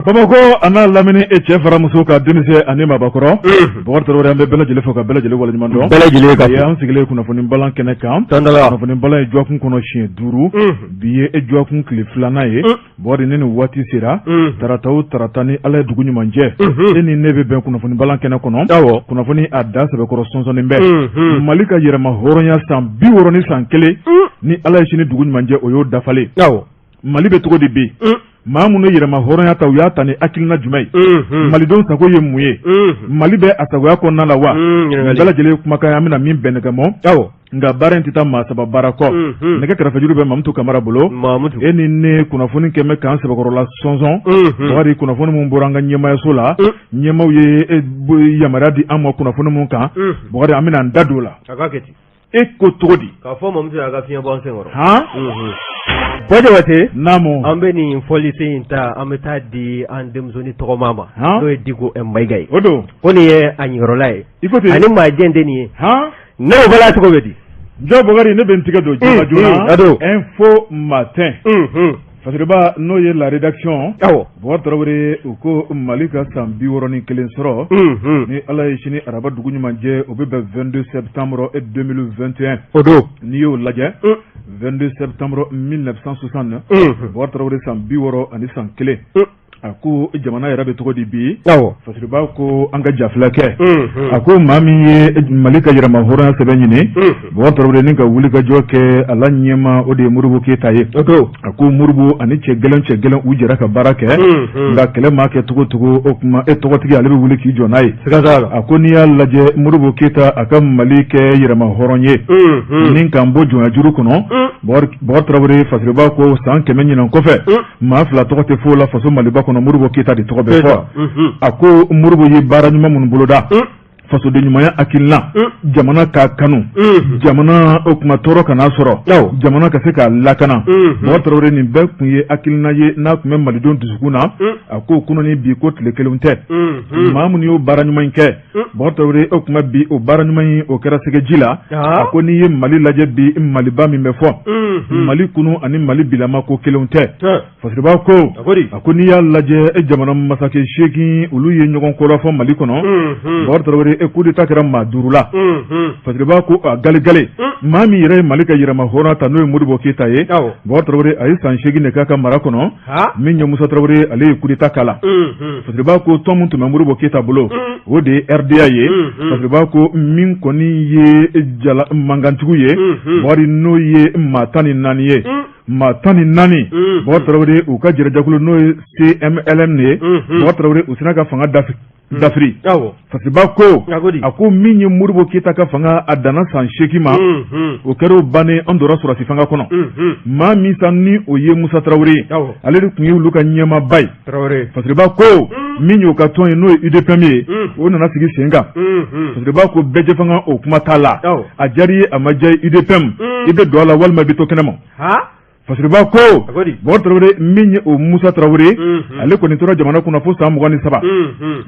Bamakɔ a n'a lamini, e cɛ fara muso ka, denmisɛn ani maabakɔrɔ, Bɔkari Tarawele, an bɛ bɛɛ lajɛlen fo ka bɛɛ lajɛlen waleɲuman dɔn. Bɛɛ lajɛlen ka Bi an sigilen kunnafoni balan kɛnɛ kan. Kunnafoni balan ye dɔgɔkun kɔnɔ siɲɛ 5. Bi ye e dɔgɔkun tile 2nan ye. Bɔkari, ni nin waati sera, tarata o tarata, ni Ala ye dugu ɲuman jɛ, e ni ne bɛ bɛn kunnafoni balan kɛnɛ kɔnɔ. Kunnafoni a da sɛbɛkɔrɔ sɔnsɔnni bɛ Mali ka yɛrɛma hɔrɔnya san 61 ni, ni Ala ye sini dugu ɲuman jɛ, o y'o dafalen. Mali bɛ cogo di bi? Maa minnu ye yɛrɛma hɔrɔnya ta, u y'a ta ni hakilina jumɛn ye? Malidenw sago ye mun ye? Mali bɛ a sagoya kɔnɔna la wa? Bɛɛ lajɛlen kumakan, an bɛna min bɛn nɛgɛmɔ. Nka baara in tɛ taa maa saba baara kɔ. Nɛgɛ kɛrɛfɛjuru bɛ Mamutu Kamara bolo. E ni ne, kunnafoni kɛmɛ k'an sɛbɛkɔrɔla sɔnsɔn. Bakari, kunnafoni min bɔra an ka ɲɛmayaso la, ɲɛmaw ye yamaruya di an ma kunnafoni min kan, Bakari, an bɛna an da don o la. E ko cogo di? K'a fɔ Mamutu y'a ka fiɲɛ bɔ an sen kɔrɔ. Han Bɔ Jabate. Naamu. An bɛ nin fɔlisen in ta, an bɛ taa di an denmusonin tɔgɔma ma, n'o ye Diko Mayiga ye. O don. Ko nin ye a ɲiyɔrɔla ye. I ko ten. Ani maa jɛn tɛ nin ye. Ne ko bala cogo bɛ di? Jɔ Bɔkari, ne bɛ n tigɛ don joona joona. A don. Info Matin. Fasiriba, n'o ye la rédaction. Bɔkari Tarawele, u ko Mali ka san 61 sɔrɔ. Ni Ala ye sini araba dugu ɲuman jɛ, o bɛ bɛn 22 septembre 2021. O don. N'i y'o lajɛ, 22 septembre 1960, Bɔkari Tarawele, san 61, a ko jamana yɛrɛ bɛ cogo di bi? Fasiriba ko an ka jafilɛ kɛ. A ko maa min ye Mali ka yɛrɛma hɔrɔnya sɛbɛn ɲini, Bɔkari Tarawele, ni ka wulikajɔ kɛ a la ɲɛma, o de ye Modibo Keyita ye. A ko Modibo ani cɛ gɛlɛn, cɛ gɛlɛn, u jɛra ka baara kɛ. Nka kɛlɛ maa kɛ cogo cogo, o tuma e tɔgɔtigi, ale bɛ wuli k'i jɔ n'a ye. A ko n'i y'a lajɛ, Modibo Keyita, a ka Mali kɛ yɛrɛma hɔrɔn ye ni k'an bɔ jɔnya juru kɔnɔ, Bɔkari Tarawele, Fasiriba ko san 100 ɲinan kɔfɛ, maa fila tɔgɔ tɛ fo la faso Maliba kɔnɔ, Modibo Keyita de tɔgɔ bɛ fɔ. A ko Modibo ye baara ɲuman minnu boloda, fasoden ɲumanya hakilina, jamana k'a kanu, jamana o tuma tɔɔrɔ kana sɔrɔ, jamana ka se k'a lakana, Bɔkari Tarawele, nin bɛɛ tun ye hakilina ye n'a tun bɛ malidenw dusukun na. A ko kunun ni bi ko tile kelen tɛ. Maa minnu y'o baara ɲuman in kɛ, Bɔkari Tarawele, o tuma bi o baara ɲuman in, o kɛra sɛgɛji la. A ko n'i ye Mali lajɛ bi, Maliba min bɛ fɔ, Mali kunu ani Mali bilama ko kelenw tɛ. Fasiriba ko, a ko n'i y'a lajɛ, e jamana masakɛ 8, olu ye ɲɔgɔn kɔrɔfɔ Mali kɔnɔ. Bɔkari Tarawele, e coup d'état kɛra maa 5 la. Fasiriba ko a galegale, maa min yɛrɛ ye Mali ka yɛrɛma hɔrɔnya ta, n'o ye Modibo Keyita ye, Bɔkari Tarawele, a ye san 8 de k'a ka mara kɔnɔ. Min ye Musa Tarawele, ale ye coup d'état k'a la. Fasiriba ko tɔn min tun bɛ Modibo Keyita bolo, o de ye RDA ye. Fasiriba ko min kɔni ye jala mankantigiw ye, Bɔkari, n'o ye maa 14 ye, maa 14, Bɔkari Tarawele, u ka jɛrɛjakulu, n'o ye CMLM ye, Bɔkari Tarawele, u sina ka fanga dafiri. Fasiriba ko, a ko min ye Modibo Keyita ka fanga, a danna san 8 ma. O kɛra o bannen, an donna sɔrɔdasi fanga kɔnɔ. Maa min sa ni o ye Musa Tarawele ye, ale de tun ye olu ka ɲɛmaaba ye. Fasiriba ko min y'o ka tɔn ye, n'o ye UDPM ye, o nana sigi sen kan. Fasiriba ko bɛɛjɛ fanga, o kuma t'a la. A diyara i ye, a ma diya i, UDPM, i bɛ don a la walima i bɛ to kɛnɛma. Fasiriba ko, Bɔkari Tarawele, min ye o Musa Tarawele, ale kɔni tora jamana kunna fo san 23.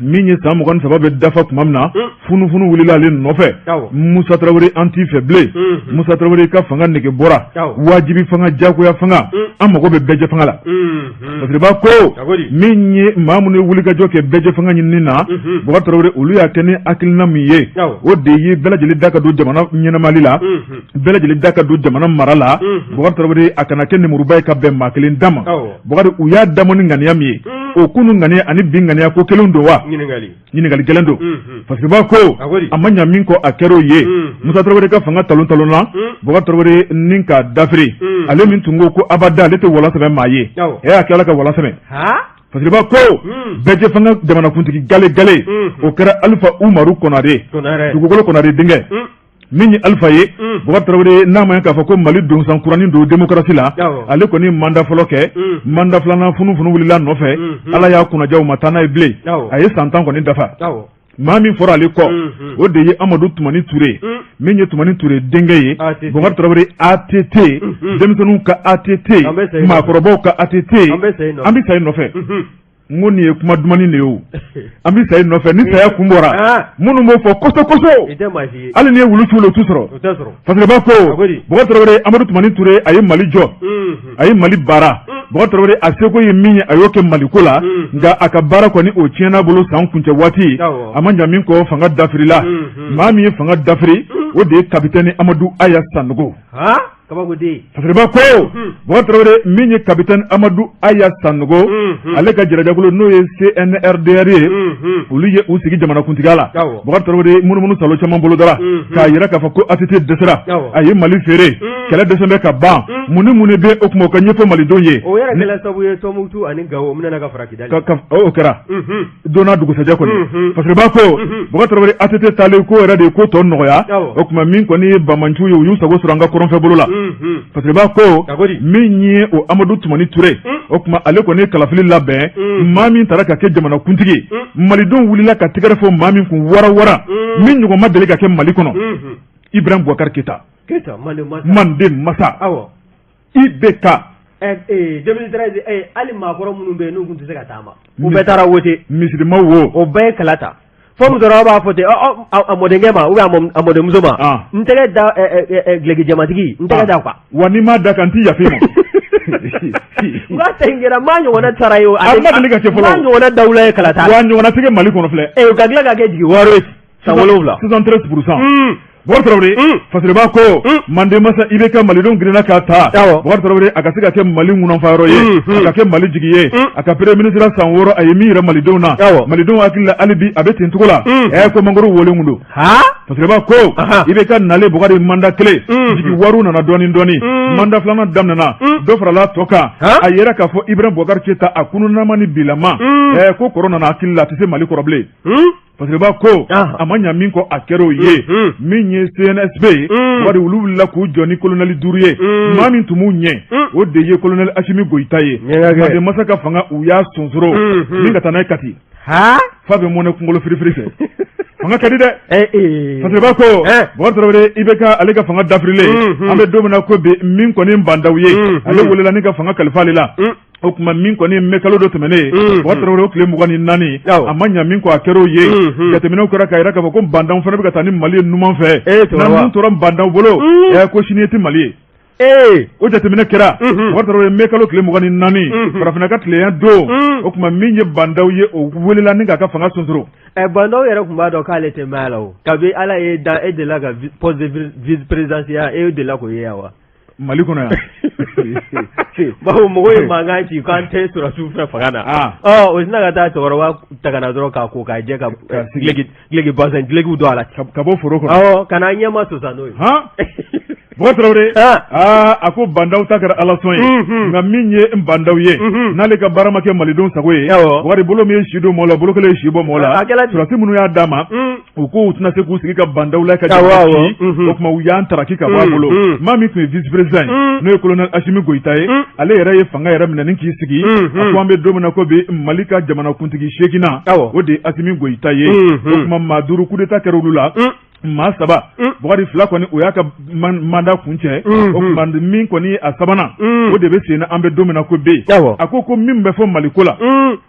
Min ye san 23 bɛ dafa tuma min na, funufunu wulila ale nɔfɛ: Musa Tarawele, an t'i fɛ bilen. Musa Tarawele ka fanga nege bɔra, wajibi fanga, jagoya fanga, an mago bɛ bɛɛjɛ fanga la. Fasiriba ko min ye maa minnu ye wulikajɔ kɛ bɛɛjɛ fanga ɲinini na, Bɔkari Tarawele, olu y'a kɛ ni hakilina min ye, o de ye bɛɛ lajɛlen da ka don jamana ɲɛnamali la, bɛɛ lajɛlen da ka don jamana mara la. Bɔkari Tarawele, a kana kɛ nemuruba ye ka bɛn maa kelen da ma. Bɔkari, u y'a dabɔ ni ŋaniya min ye, o kunun ŋaniya ani bi ŋaniya ko kelen don wa? Ɲininkali gɛlɛn don. Fasiriba ko a ma ɲa min kɔ, a kɛra o ye. Musa Tarawele ka fanga talon talonna, Bɔkari Tarawele, ni k'a dafiri. Ale min tun ko ko abada ale tɛ walan sɛmɛ maa ye, e y'a tilala ka walan sɛmɛ. Fasiriba ko bɛɛjɛ fanga jamanakuntigi gale gale, o kɛra Alifa Umaru Konare, dugukolo Konare denkɛ. Min ye Alifa ye, Bɔkari Tarawele, n'a ma ye k'a fɔ ko Mali donsan kuranin don démocratie la, ale kɔni mandat fɔlɔ kɛ, mandat filanan, funufunu wulila nɔfɛ. Ala y'a kunnaja, u ma taa n'a ye bilen. A ye san 10 kɔni dafa. Maa min fɔra ale kɔ, o de ye Amadu Tumani Ture. Min ye Tumani Ture denkɛ ye, Bɔkari Tarawele, ATT, denmisɛnninw ka ATT, maakɔrɔbaw ka ATT, an bɛ sa i nɔfɛ. N ko nin ye kuma dumannin de ye o an bɛ sa i nɔfɛ ni saya kun bɔra minnu b'o fɔ koso koso hali n'i ye wulu c'u la u t'u sɔrɔ Fasiriba ko Bubakari Tarawele Amadu Tumani Ture a ye Mali jɔ a ye Mali baara Bubakari Tarawele a seko ye min ye a y'o kɛ Maliko la nka a ka baara kɔni o tiɲɛna a bolo san kuncɛ waati a ma ɲa min kɔ fanga dafirila maa min ye fanga dafiri o de ye kapitɛni Amadu Aya Sanogo Fasiriba ko Bubakari Tarawele min ye kapitɛni Amadu Aya Sanogo ale ka jɛrɛjakulu n'o ye CNRDR ye olu ye u sigi jamanakuntigiya la Bubakari Tarawele munumunu salo caman bolodara k'a yira k'a fɔ ko ATT dɛsɛra a ye Mali feere kɛlɛ dɛsɛ bɛ ka ban mun ni mun de bɛ o tuma o ka ɲɛfɔ malidenw ye o yɛrɛ kɛra sababu ye Tɔnbukutu ani Gawo minɛna ka fara Kidali o kɛra don n'a dugusɛjɛ kɔni Fasiriba ko Bubakari Tarawele ATT taalen ko yɛrɛ de ye ko tɔ nɔgɔya o tuma min kɔni ye banbaanciw ye u y'u sago sɔrɔ an ka kɔrɔnfɛ bolo la Fasiriba ko min ye o Amadu Tumani Ture o tuma ale kɔni ye kalafili labɛn maa min taara ka kɛ jamanakuntigi malidenw wulila ka tɛgɛrɛ fɔ maa min kun wara wara min ɲɔgɔn ma deli ka kɛ Mali kɔnɔ Ibrahim Boubacar Keita manden masa IBK 2013 hali maakɔrɔ minnu bɛ yen n'u tun tɛ se ka taama u bɛɛ taara wote misirimaw wo o bɛɛ ye kala ta fo musokɔrɔba b'a fɔ ten a mɔdenkɛ ma ou bien a mɔdenmuso ma n tɛgɛ da duloki jɛmatigi n tɛgɛ da quoi wa n'i m'a da kan n tɛ yafa i ma n k'a ta in kɛra maa ɲɔgɔnna taara ye a ma deli ka kɛ fɔlɔ maa ɲɔgɔnna dawula ye kala ta wa ɲɔgɔnna tɛ kɛ Mali kɔnɔ filɛ o ka tila ka kɛ jigi waro ye san 7 73% Bubakari Tarawele Fasiriba ko manden masa IBK malidenw girinna k'a ta Bubakari Tarawele a ka se ka kɛ Mali ŋunanfayɔrɔ ye a ka kɛ Mali jigi ye a ka premier ministre san 6 a ye min yira malidenw na malidenw hakili la hali bi a bɛ ten cogo la ko mangoro wolen kun don Fasiriba ko IBK nalen Bubakari mandat kelen jigi waru nana dɔɔnin dɔɔnin mandat filanan daminɛna dɔ farala tɔ kan a yera k'a fɔ Ibrahim Bubakari Keyita a kununnama ni bilama ko kɔrɔ nana hakili la a tɛ se Mali kɔrɔ bilen Fasiriba ko a ma ɲa min kɔ a kɛra o ye min ye CNSP ye Bubakari olu wulila k'u jɔ ni colonel 5 ye maa min tun b'u ɲɛ o de ye colonel Asimi Goyita ye manden masa ka fanga u y'a sonsoro ni ka taa n'a ye Kati fa bɛ mɔnɛ kunkolo firifiri fɛ fanga ka di dɛ Fasiriba ko Bubakari Tarawele IBK ale ka fanga dafirilen an bɛ don min na ko bi min kɔni Ba Ndaw ye ale welela ni ka fanga kalifa ale la o tuma min kɔni mai kalo dɔ tɛmɛnen ye Bubakari Tarawele o tile 24 a ma ɲa min kɔ a kɛra o ye jateminɛw kɛra k'a jira k'a fɔ ko Ba Ndaw fana bɛ ka taa ni Mali ye numan fɛ n'a mun tora Ba Ndaw bolo ko sini tɛ Mali ye o jateminɛ kɛra Bubakari Tarawele mai kalo tile 24 farafinna ka tilenya don o tuma min ye Ba Ndaw ye o welela ni k'a ka fanga sonsoro Ba Ndaw yɛrɛ tun b'a dɔn k'ale tɛ mɛn a la o kabi Ala ye dan e delila ka poste de vice présidence ya e delila k'o ye yan wa Mali kɔnɔ yan bawo mɔgɔw ye mankan ci k'an tɛ sɔrɔdasiw fɛ fanga na o sina ka taa cɛkɔrɔba ta ka na dɔrɔn k'a ko k'a jɛ ka duloki bazin dulokiw don a la ka bɔ foro kɔnɔ ka n'a ɲɛma sosa n'o ye Bubakari Tarawele aa a ko Ba Ndaw ta kɛra Ala sɔn ye nka min ye Ba Ndaw ye n'ale ka baara ma kɛ malidenw sago ye Bubakari bolo min ye si don mɔgɔ la bolo kelen ye si bɔ mɔgɔ la sɔrɔdasi minnu y'a d'a ma u ko u tɛna se k'u sigi ka Ba Ndaw la ka jamana ci o tuma u y'an taraki ka bɔ a bolo maa min tun ye vice président ye n'o ye colonel Asimi Goyita ye ale yɛrɛ ye fanga yɛrɛ minɛ ni k'i sigi a ko an bɛ don min na ko bi Mali ka jamanakuntigi seeginnan o de ye Asimi Goyita ye o tuma maa 5 coup d'état kɛra olu la maa 3 Bubakari 2 kɔni o y'a ka mandat kuncɛ o tuma min kɔni a sabanan o de bɛ sen na an bɛ don min na ko bi a ko min bɛ fɔ Mali ko la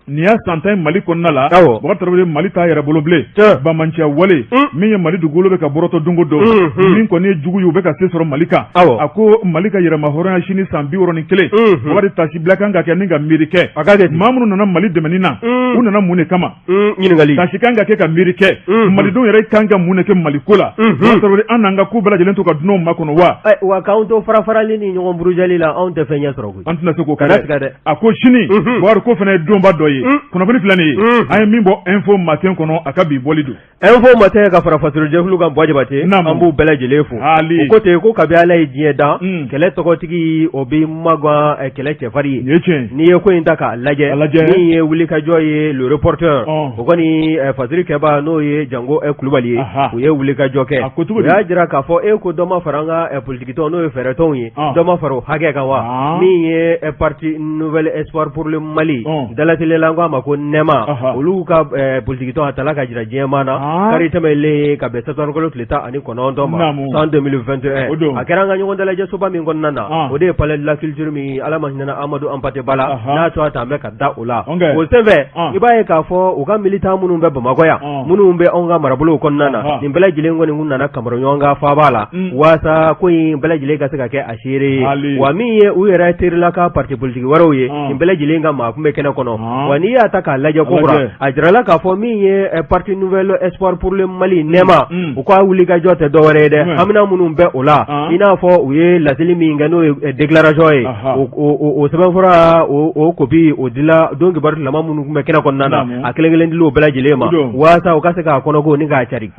nin y'a san 10 ye Mali kɔnɔna la Bubakari Tarawele Mali t'a yɛrɛ bolo bilen banbaanciya wale min ye Mali dugukolo bɛ ka bɔrɔtɔ don o don min kɔni ye jugu ye u bɛ ka se sɔrɔ Mali kan a ko Mali ka yɛrɛmahɔrɔnya sini san 61 Bubakari taasibila kan ka kɛ ni ka miiri kɛ maa minnu nana Mali dɛmɛni na u nana mun de kama ɲininkali taasi kan ka kɛ ka miiri kɛ malidenw yɛrɛ kan ka mun de kɛ Mali ko la Tarawele an n'an ka ko bɛɛ lajɛlen to ka dunanw makɔnɔ wa wa k'anw to fara farali ni ɲɔgɔn burujali la anw tɛ fɛn ɲɛ sɔrɔ koyi an tɛna se k'o kɛ dɛ a ko sini Bubakari ko fana ye donba dɔ ye kunnafoni filɛ nin ye an ye min bɔ Info Matin kɔnɔ a ka bi bɔli don Info Matin ka fara fasirujɛkulu kan Buwa Jabate an b'u bɛɛ lajɛlen fo u ko ten ko kabi Ala ye diɲɛ dan kɛlɛ tɔgɔtigi o bɛ magan kɛlɛ cɛfarin ye n'i ye ko in ta k'a lajɛ min ye wulikajɔ ye Le Reporteur o kɔni fasiri kɛba n'o ye Jango Kulubali ye u ye wuli wulikajɔ kɛ, A ko cogo u di? y'a jira k'a fɔ e ko dɔ ma fara an ka politikitɔn n'o ye fɛɛrɛtɔnw ye, dɔ ma fara o hakɛ kan wa, min ye parti nouvel espoir pour le Mali dalaeliya an k'a ma ko nɛma, olu ka politikitɔn a tala ka jira diɲɛmaa na kari tɛmɛlen ka bɛn septembre kalo tile 19 ma san 2021. A kɛra an ka ɲɔgɔn dalajɛsoba min kɔnɔna na, o de ye palais de la culture min Ala ma hinɛna Amadu Anpate Ba la, n'a tɔgɔ ta an bɛ ka da o la. O senfɛ i b'a ye k'a fɔ u ka militant minnu bɛ Bamakɔ yan, minnu bɛ anw ka marabolow kɔnɔna na, nin bɛɛ lajɛlen kɔni kun nana kamara ɲɔgɔn kan faaba la waasa ko in bɛɛ lajɛlen ka se ka kɛ a seere ye. Wa min ye u yɛrɛ terila ka parti politique wɛrɛw ye, nin bɛɛ lajɛlen ka maa kun bɛ kɛnɛ kɔnɔ. Wa n'i y'a ta k'a lajɛ kokura, a jirala k'a fɔ min ye parti nouvel espoir pour le Mali nɛma, u ka wulikajɔ tɛ dɔwɛrɛ ye dɛ, hamina minnu bɛ o la, i n'a fɔ u ye laseli min kɛ n'o ye déclaration ye, o sɛbɛnfura o copie o dila don kibarulama minnu tun bɛ kɛnɛ kɔnɔna na, a kelen kelen dil'o bɛɛ lajɛlen ma waasa u ka se k'a kɔnɔko ni k'a cari.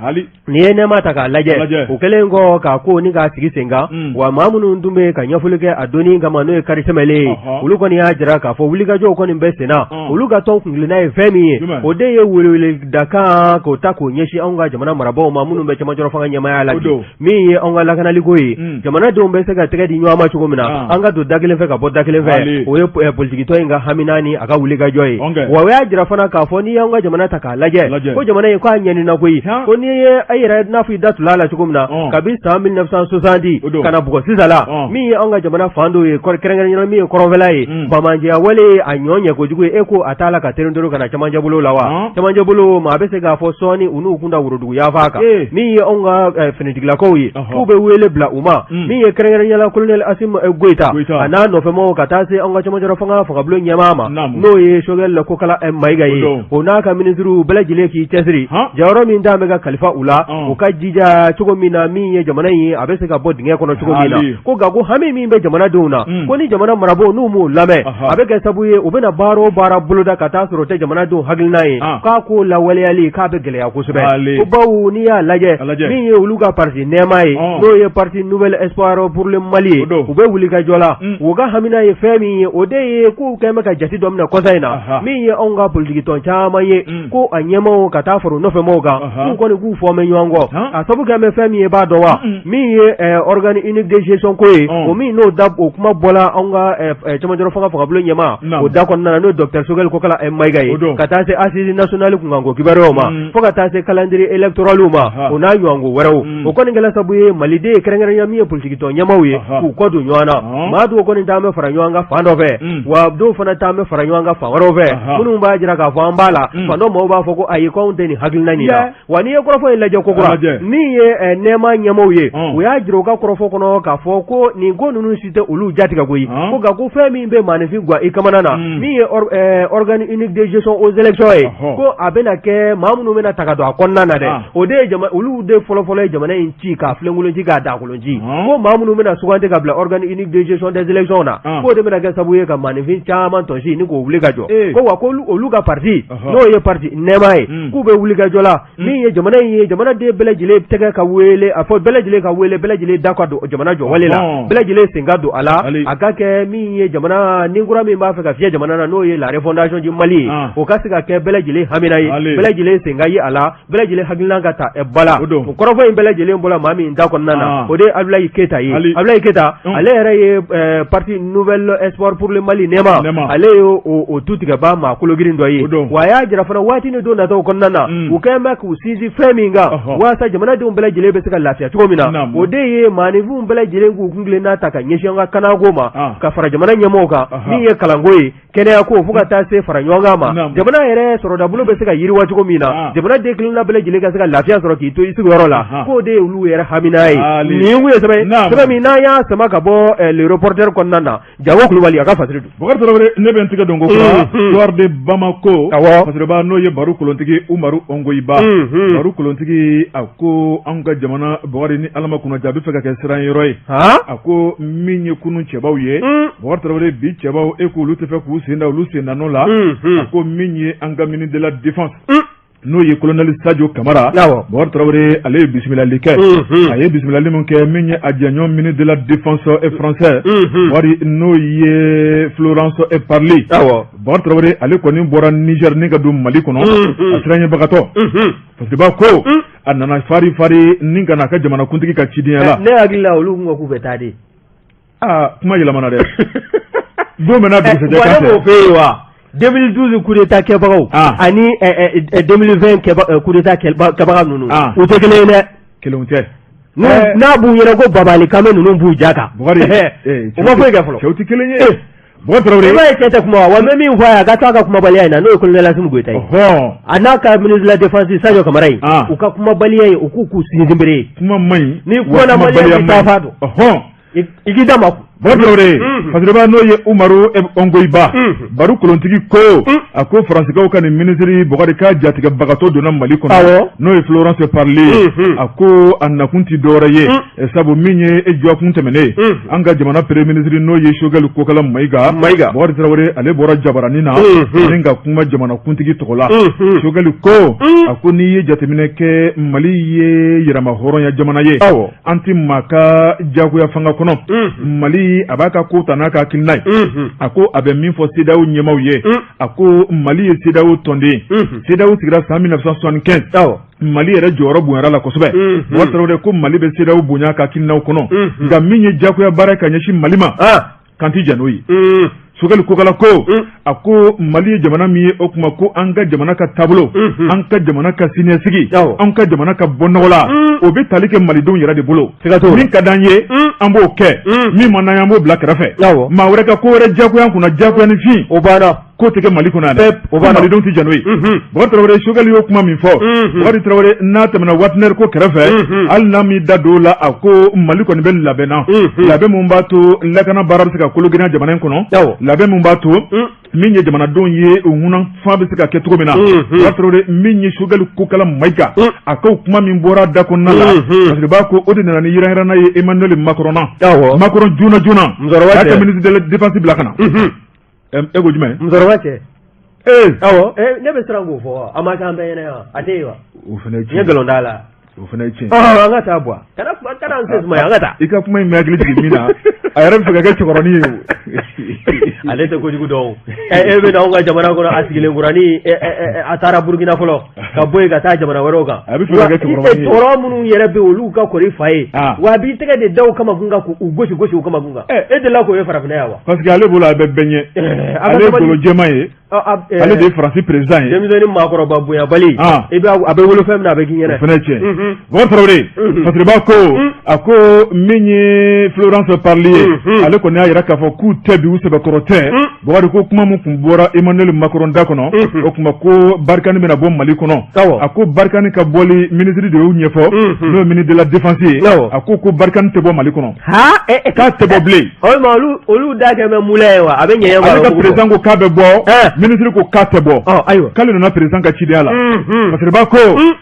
N'i ye nɛma ta k'a lajɛ, o kɛlen kɔ k'a ko ni k'a sigi sen kan, wa maa minnu tun bɛ ka ɲɛfɔli kɛ a donni kama n'o ye kari tɛmɛlen ye, olu kɔni y'a jira k'a fɔ wulikajɔw kɔni bɛ sen na. Olu ka tɔn kuntilenna ye fɛn min ye, o de ye weleweledakan k'o ta k'o ɲɛsin anw ka jamana marabaaw ma minnu bɛ cɛmancɛ fanga ɲɛmaaya la bi, min ye anw ka lakanaliko ye, jamanadenw bɛ se ka tɛgɛ di ɲɔgɔn ma cogo min na, an ka don da kelen fɛ ka bɔ da kelen fɛ, o ye politikitɔn in ka hamina ni a ka wulikajɔ ye. Wa o y'a jira fana k'a fɔ n'i y'anw ka jamana ta k'a lajɛ, ko jamana in k'a ɲɛnina koyi, ko n'i ye e yɛrɛ n'a fɔ i da tula la cogo min na, kabi san 1970 ka na bugɔ sisan la, min ye anw ka jamana fan dɔw ye, kɛrɛnkɛrɛnnenya min ye kɔrɔnfɛla ye, banbaanciya wale a ɲɔ ɲɛ kojugu ye, e ko a t'a la ka teri ka na camancɛ bolo la wa camancɛ bolo maa bɛ se k'a fɔ sɔɔni u n'u kun da worodugu yanfan kan. Min ye anw ka finitigilakaw ye, k'u bɛ wele bila u ma, min ye kɛrɛnkɛrɛnnenya la colonel Asimi Goyita a n'a nɔfɛmaaw ka taa se anw ka camancɛ fanga fangabulon ɲɛmaa ma, n'o ye Choguel Kokala Mayiga ye, o n'a ka minisiriw bɛɛ lajɛlen k'i cɛsiri jɔyɔrɔ min t'an bɛ ka kalifa u la, u ka jija cogo min na min ye jamana in ye a bɛ se ka bɔ dingɛ kɔnɔ cogo min na. Ko nka ko hami min bɛ jamanadenw na, ko ni jamana marabaaw n'u m'o lamɛn, a bɛ kɛ sabu ye u bɛna baara o baara boloda ka taa sɔrɔ o tɛ jamanadenw hakilina ye, k'a ko lawaleyali k'a bɛ gɛlɛya kosɛbɛ. Ko bawo n'i y'a lajɛ, min ye olu ka parti nɛma ye, n'o ye parti nouvel espoir pour le Mali ye, u bɛ wulikajɔ la. U ka hamina ye fɛn min ye, o de ye k'u kɛlen bɛ ka jate dɔ minɛ kɔsa in na, min ye anw ka politikitɔn caman ye, ko a ɲɛmaaw ka taa fara u nɔfɛmaaw kan, k'u kɔni k'u fɔ mɛ ɲɔgɔn kɔ. A sabu kɛ bɛ fɛn min ye, b'a dɔn wa, min ye organe unique de gestion ko ye, o min n'o da o kuma bɔla anw ka cɛmancɛ fanga fangabulon ɲɛmaa o da kɔnɔna na, n'o ye docteur Choguel Kokala Mayiga ye, ka taa se assise nationale kunkanko kibaruyaw ma, fo ka taa se calendrier électoral ma, o n'a ɲɔgɔnko wɛrɛw, o kɔni kɛla sabu ye maliden ye, kɛrɛnkɛrɛnya min ye politikitɔn ɲɛmaaw ye, k'u kɔ don ɲɔgɔn na. Maa dɔw kɔni t'an bɛ fara ɲɔgɔn kan fan dɔ fɛ, wa dɔw fana t'an bɛ fara ɲɔgɔn kan fan wɛrɛw fɛ. Minnu b'a jira k'a fɔ an b'a la, fan dɔ maaw b'a fɔ ko ayi, k'anw tɛ nin hakilina nin na. Wa n'i ye kɔrɔfɔ in lajɛ kokura, min ye nɛma ɲɛmaaw ye, u y'a jira u ka kɔrɔfɔ kɔnɔ k'a fɔ ko nin ko ninnu si tɛ olu jatigɛ koyi. Ko nka ko fɛn min bɛ maaninfin gwan i kamana na, min ye organe unique de gestion aux élections ye, ko a bɛna kɛ maa minnu bɛna ta ka don a kɔnɔna na dɛ, o de ye olu de fɔlɔfɔlɔ ye jamana in ci k'a filenkolon ci k'a daakolon ci. Ko maa minnu bɛna sugandi ka bila organe unique de gestion des élections na, k'o de bɛna kɛ sababu ye ka maaninfin caman tɔsi ni k'o wuli ka jɔ. Ko wa ko olu ka parti, n'o ye parti nɛma ye, k'u bɛ wuli ka jɔ la min ye jamana in ye, jamanaden bɛɛ lajɛlen tɛgɛ ka wele a fɔ, bɛɛ lajɛlen ka wele, bɛɛ lajɛlen da ka don jamana jɔ wale la, bɛɛ lajɛlen sen ka don a la, a ka kɛ min ye jamana ni kura min b'a fɛ ka fiyɛ jamana na, n'o ye la refondation du Mali ye, o ka se ka kɛ bɛɛ lajɛlen hamina ye, bɛɛ lajɛlen sen ka ye a la, bɛɛ lajɛlen hakilina ka ta ba la. O kɔrɔfɔ in bɛɛ lajɛlen bɔra maa min da kɔnɔna na, o de ye Abulayi Keyita ye. Abulayi Keyita, ale yɛrɛ ye parti nouvel espoir pour le Mali nɛma, ale ye o tutigɛbaa maa kologirin dɔ ye. Wa a y'a jira fana waati ni don nataw kɔnɔna na, u kɛlen bɛ k'u sinsin fɛn min kan walasa jamanadenw bɛɛ lajɛlen bɛ se ka lafiya cogo min na, o de ye maaninfinw bɛɛ lajɛlen k'u kuntilenna ta ka ɲɛsin an ka kanako ma, ka fara jamana ɲɛmɔgɔw kan, min ye kalanko ye, kɛnɛya ko, fo ka taa se fara ɲɔgɔn kan ma, jamana yɛrɛ sɔrɔdabolo bɛ se ka yiriwa cogo min na, jamanaden kelenna bɛɛ lajɛlen ka se ka lafiya sɔrɔ k'i to i sigiyɔrɔ la, k'o de ye olu yɛrɛ hamina ye. Nin kun ye sɛbɛn sɛbɛn min n'an y'a sama ka bɔ Le Reporter kɔnɔna na. Jago Kulubali a ka fasiri don. Bukari Tarawele, ne bɛ n tigɛ don ko kura Soir de Bamako, fasiriba n'o ye baro kolontigi Umaru Ongoyiba, baro kolontigi, a ko anw ka jamana Bukari, ni Ala ma kunnaja, a bɛ fɛ ka kɛ siran yɔrɔ ye. A ko min ye kunun cɛbaw ye, Bukari Tarawele, bi cɛbaw e k'olu tɛ fɛ k'u sen da olu sen da nɔ la. A ko min ye an ka ministre de la défense, n'o ye colonel Sadio Kamara, Bukari Tarawele, ale ye bisimilali kɛ. A ye bisimilali min kɛ, min ye a jɛɲɔgɔn ministre de la défense français Bukari, n'o ye Florence Parly. Bukari Tarawele, ale kɔni bɔra Niger ni ka don Mali kɔnɔ, a siranɲɛbagatɔ. Fasiriba ko A nana fari fari ni ka na a ka jamanakuntigi ka cidenya la. Ne hakili la olu kun ko k'u bɛ taa de. Aa, kuma yɛlɛmana dɛ. Don bɛɛ n'a dugusɛjɛ kan tɛ. Wa ne b'o f'e ye wa 2012 coup d'état kɛbagaw ani 2020 coup d'état kɛbaga ninnu, u tɛ kelen ye dɛ. Kelenw tɛ. N'a b'u yɛrɛ ko babali kanbe ninnu b'u ja kan. Bukari, u ma foyi kɛ fɔlɔ. Cɛw tɛ kelen ye. Bukari Tarawele. I b'a ye cɛ tɛ kuma wa, n bɛ min fɔ a ye, a ka to a ka kumabaliya in na, n'o ye colonel Asimi Goyita ye. A n'a ka ministre de la défense Sadio Kamara ye, u ka kumabaliya in, u k'u k'u sinsinbere ye. Kuma man ɲi. Ni kumana maliyɛn bɛ taa fa don. I k'i da ma. Bukari Tarawele, Fasiriba n'o ye Umaru Ongoyiba, Baru kolontigi ko, a ko Faransikaw ka nin minisiri Bukari ka jatigɛbagatɔ donna Mali kɔnɔ, n'o ye Florence Parly ye, a ko a nakun tɛ dɔwɛrɛ ye, sabu min ye e dɔgɔkun tɛmɛnen, an ka jamana premier ministre n'o ye Sogɛli Kokala Mayiga, Bukari Tarawele, ale bɔra jabaranin na ni ka kuma jamanakuntigi tɔgɔ la. Sogɛli ko, a ko n'i ye jateminɛ kɛ, Mali ye yɛrɛmahɔrɔnya jamana ye. An tɛ maa ka jagoya fanga kɔnɔ. Mali a b'a ka ko ta n'a ka hakilina ye. A ko a bɛ min fɔ CEDEAO ɲɛmaaw ye, a ko Mali ye CEDEAO tɔnden. CEDEAO sigira san 1975. Mali yɛrɛ jɔyɔrɔ bonyara la kosɛbɛ. Bukari Tarawele ko Mali bɛ CEDEAO bonya ka hakilinaw kɔnɔ, nka min ye jagoya baara ka ɲɛsin Mali ma, k'an tɛ jɛn n'o ye. Sogɛli Kokala ko, a ko Mali ye jamana min ye, o tuma ko an ka jamana ka taabolo, an ka jamana ka siniɲɛsigi, an ka jamana ka bɔ nɔgɔ la, o bɛ tali kɛ malidenw yɛrɛ de bolo. Min ka d'an ye, an b'o kɛ, min man d'an ye, an b'o bila kɛrɛfɛ. Maa wɛrɛ ka ko wɛrɛ jagoya an kunna, jagoya ni fin o banna. Ko tɛ kɛ Mali kɔnɔ yan dɛ, o b'a malidenw tɛ jɛn n'o ye. Bukari Tarawele, Sogɛli y'o kuma min fɔ, Bukari Tarawele, n'a tɛmɛna Wagner ko kɛrɛfɛ, hali n'a m'i da don o la, a ko Mali kɔni bɛ labɛn na, labɛn min b'a to lakana baara bɛ se ka kologirinya jamana in kɔnɔ, labɛn min b'a to min ye jamanadenw ye u hunafan bɛ se ka kɛ cogo min na. Bukari Tarawele, min ye Sogɛli Kokala Mayiga, a ko kuma min bɔra da kɔnɔna la, parce que b'a ko o de nana ni yiranyiranna ye Emmanuel Macron na. Macron joona joona k'a ka ministre de la défense bila ka na. E ko jumɛn? Musokɔrɔba cɛ. Ee. Awɔ, ne bɛ siran k'o fɔ wa? A ma kɛ an bɛɛ ɲɛna yan, a tɛ yen wa? O fana ye tiɲɛ. N ye nkalon d'a la. O fana ye tiɲɛ. Ɔhɔn, an ka taa bɔ. Kana kuma, kana an se sumaya, an ka taa. I ka kuma in bɛ hakili jigin min na, a yɛrɛ bɛ fɛ ka kɛ cɛkɔrɔnin ye o. Ale tɛ kojugu dɔn o. E bɛ na anw ka jamana kɔnɔ, a sigilen kuranin, a taara Burukina fɔlɔ, ka bɔ yen ka taa jamana wɛrɛw kan. A bɛ fɛ ka kɛ cɛkɔrɔba ye. Cɛkɔrɔba minnu yɛrɛ bɛ yen, olu ka kɔrɔ i fa ye. Wa a b'i tɛgɛ de da u kamakun kan k'u gosi gosi u kamakun kan. E delila k'o ye farafinna yan wa? Parce que ale bolo a bɛ bɛɛ ɲɛ. Ale ye golo jɛman ye. Ale de ye Faransi président ye. Denmisɛnnin maakɔrɔba bonyabali. I bɛ a bɛ wolo fɛn min na, a bɛ k'i ɲɛna. O fana ye tiɲɛ. Bukari Tarawele, Fasiriba ko, a ko min ye Florence Parly ye, ale kɔni y'a jira k'a fɔ k'u tɛ bi, u sɛbɛkɔrɔ tɛ. Bukari ko kuma min tun bɔra Emmanuel Macron da kɔnɔ, o tuma ko Barkhane bɛna bɔ Mali kɔnɔ. A ko Barkhane ka bɔli, ministre de y'o ɲɛfɔ, n'o ye ministre de la défense ye. A ko ko Barkhane tɛ bɔ Mali kɔnɔ. K'a tɛ bɔ bilen. Olu da kɛ bɛ moulin ye wa? A bɛ ɲɛ. Ale ka président ko k'a bɛ bɔ, ministre ko k'a tɛ bɔ. Ayiwa. K'ale nana président ka cidenya la. Fasiriba ko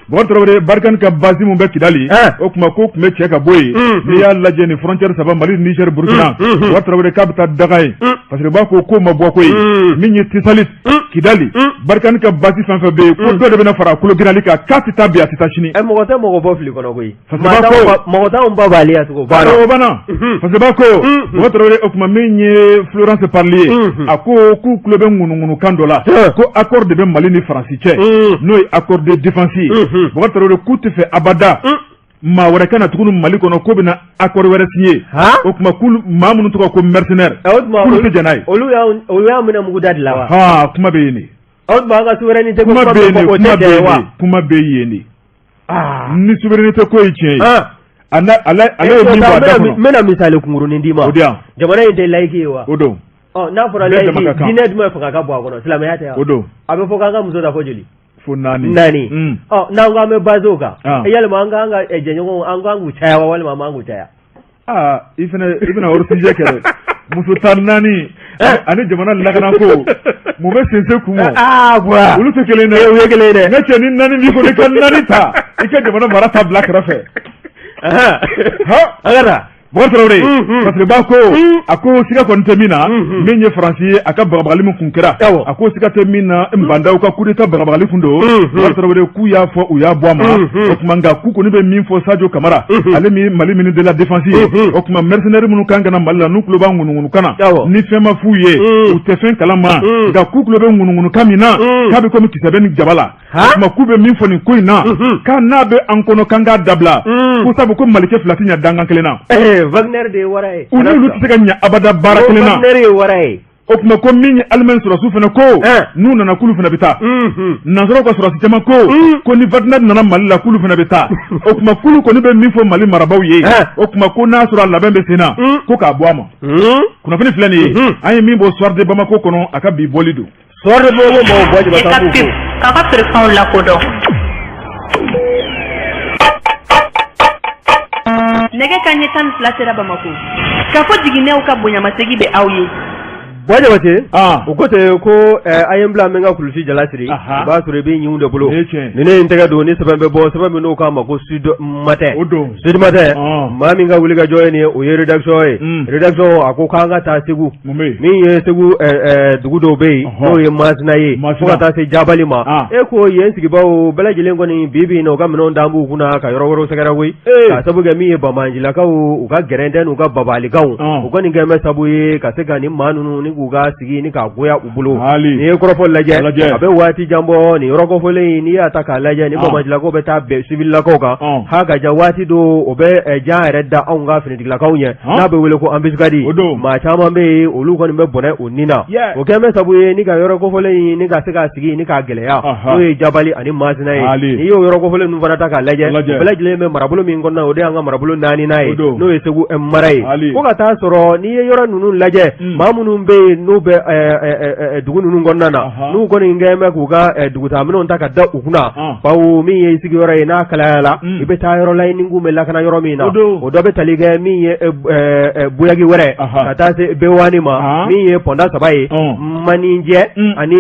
Bukari Tarawele, Barkhane ka base min bɛ Kidali, o tuma k'o tun bɛ cɛ ka bɔ yen. N'i y'a lajɛ ni frontière saba, Mali, Niger, Burkina, Bukari Tarawele k'a bɛ taa daga yen. Fasiriba ko k'o ma bɔ ko ye. Min ye Tisalit, Kidali, Barkhane ka base fɛn fɛn bɛ yen, ko dɔ de bɛna fara a kologirali kan, k'a tɛ taa bi, a tɛ taa sini. Mɔgɔ tɛ mɔgɔ bɔ fili kɔnɔ koyi. Fasiriba ko mɔgɔ t'anw ba b'ale ya tugun. O banna. Fasiriba ko Bukari Tarawele, o tuma min ye Florence Parly ye, a ko k'u tulo bɛ ŋunuŋunukan dɔ la ko accord de bɛ Mali ni Faransi cɛ, n'o ye accord de défense ye. Bukari Tarawele k'u tɛ fɛ abada maa wɛrɛ ka na tuguni Mali kɔnɔ k'o bɛna accord wɛrɛ signer. O tuma k'olu maa minnu tɔgɔ ko mercenaire, k'olu tɛ jɛn n'a ye. Olu y'an minɛ muguda de la wa? Kuma bɛ yen de. O tuma an ka souveraineté ko kuma bɛ yen de, kuma bɛ yen de. Ni souveraineté ko ye tiɲɛ ye, ale ye min bɔ a da kɔnɔ. N bɛna misali kunkurunin d'i ma. O di yan. Jamana in tɛ laïque ye wa? O don. Ɔ, n'a fɔra laïque, diinɛ jumɛn fanga ka bon a kɔnɔ? Silamɛya tɛ wa? O don. A bɛ fɔ k'an ka muso ta fo joli? Fo naani. Naani. Ɔ, n'an ko an bɛ basé o kan, yalima an k'an ka jɛɲɔgɔnw, an k'an k'u caya wa, walima an man k'u caya? Aa, i fana, i bɛna hors sujet kɛ dɛ. Muso ta naani ani jamana lakanako, mun bɛ sense kun ma? Aa, bura. Olu tɛ kelen dɛ. U ye kelen ye dɛ. Ne cɛ, ni naani b'i kɔnɔ, i ka naani ta, i ka jamana mara ta bila kɛrɛfɛ. Ha, an ka taa. Bukari Tarawele, Fasiriba ko, a ko siga kɔni tɛ min na, min ye Faransi ye, a ka bagabagali min kun kɛra, a ko siga tɛ min na, Ba Ndaw ka coup d'état bagabagali kun don. Bukari Tarawele k'u y'a fɔ, u y'a bɔ a ma. O tuma nka k'u kɔni bɛ min fɔ Sadio Kamara, ale min Mali ministre de la défense ye, o tuma mercenaire minnu kan ka na Mali la, n'u tulo b'a ŋunuŋunukan na, ni fɛn ma f'u ye, u tɛ fɛn kalama, nka k'u tulo bɛ ŋunuŋunukan min na, k'a bɛ komi kisɛ bɛ ni jaba la. O tuma k'u bɛ min fɔ nin ko in na, k'a n'a bɛ an kɔnɔ k'an k'a dabila, ko sabu ko malikɛ fila tɛ ɲɛ dankan kelen na. Wagner de ye wara ye. U n'olu tɛ se ka ɲɛ abada baara kelen na. Wagner ye wara ye. O tuma ko min ye Allemagne sɔrɔsiw fana ko n'u nana k'olu fana bɛ taa. Nansaraw ka sɔrɔsi caman ko ko ni Wagner nana Mali la k'olu fana bɛ taa. O tuma k'olu kɔni bɛ min fɔ Mali marabaaw ye, o tuma ko n'a sɔrɔ a labɛn bɛ sen na, ko k'a bɔ a ma. Kunnafoni filɛ nin ye, an ye min bɔ Soir de Bamako kɔnɔ, a ka bi bɔli don. Soir de Bamako mɔgɔw bɔ E ka pub k'a ka feerefɛnw lakodɔn. Nɛgɛ kanɲɛ 12 sera Bamakɔ. K'a fɔ jiginɛw ka bonyamasegin bɛ aw ye. Buwa Jabate, u ko ten ko a ye n bila n bɛ n ka kulusi jala siri, i b'a sɔrɔ i bɛ ɲinw de bolo, ni ne ye n tɛgɛ don ni sɛbɛn bɛ bɔ, sɛbɛn min n'o k'a ma ko Sud Matin, Sud Matin, maa min ka wulikajɔ ye nin ye, o ye rédaction ye, rédaction a ko k'an ka taa Segu, min ye Segu dugu dɔw bɛ yen n'o ye Masina ye, fo ka taa se Jabali ma, e ko yen sigibaaw bɛɛ lajɛlen kɔni bi bi in na u ka minɛnw da b'u kunna ka yɔrɔ wɛrɛw sɛgɛrɛ koyi, k'a sabu kɛ min ye banbaancilakaw u ka gɛrɛntɛ n'u ka babalikanw, u kɔni kɛlen bɛ sabu ye ka se ka nin maa ninnu ni k'u ka sigi ni k'a goya u bolo. N'i ye kɔrɔfɔ lajɛ, a bɛ waati jan bɔ nin yɔrɔ kofɔlen in, n'i y'a ta k'a lajɛ, ni banbaancilakaw bɛ taa bɛn sivililakaw kan, ha ka ja waati dɔ o bɛ jan yɛrɛ da anw ka finitigilakaw ɲɛ, n'a bɛ wele ko embuscade. Maa caman bɛ yen, olu kɔni bɛ bɔnɛ u ni na. O kɛlen bɛ sabu ye ni ka yɔrɔ kofɔlen in ni ka se ka sigi ni k'a gɛlɛya, n'o ye Jabali ani Masina ye. N'i y'o yɔrɔ kofɔlen ninnu fana ta k'a lajɛ, o bɛɛ lajɛlen bɛ marabolo min kɔnɔna, o de y'an ka marabolo naaninan ye, n'o ye Segu mara ye. Fo ka taa sɔrɔ n'i ye yɔrɔ ninnu lajɛ, maa minnu bɛ yen n'u bɛ dugu ninnu kɔnɔna na, n'u kɔni kɛlen bɛ k'u ka dugutaaminɛnw ta ka da u kunna, bawo min ye sigiyɔrɔ ye n'a kalayala, i bɛ taa yɔrɔ la i nikun bɛ lakana yɔrɔ min na, o dɔ bɛ tali kɛ min ye Buyagi wɛrɛ ka taa se Bewani ma, min ye pɔnda saba ye, Maninjɛ ani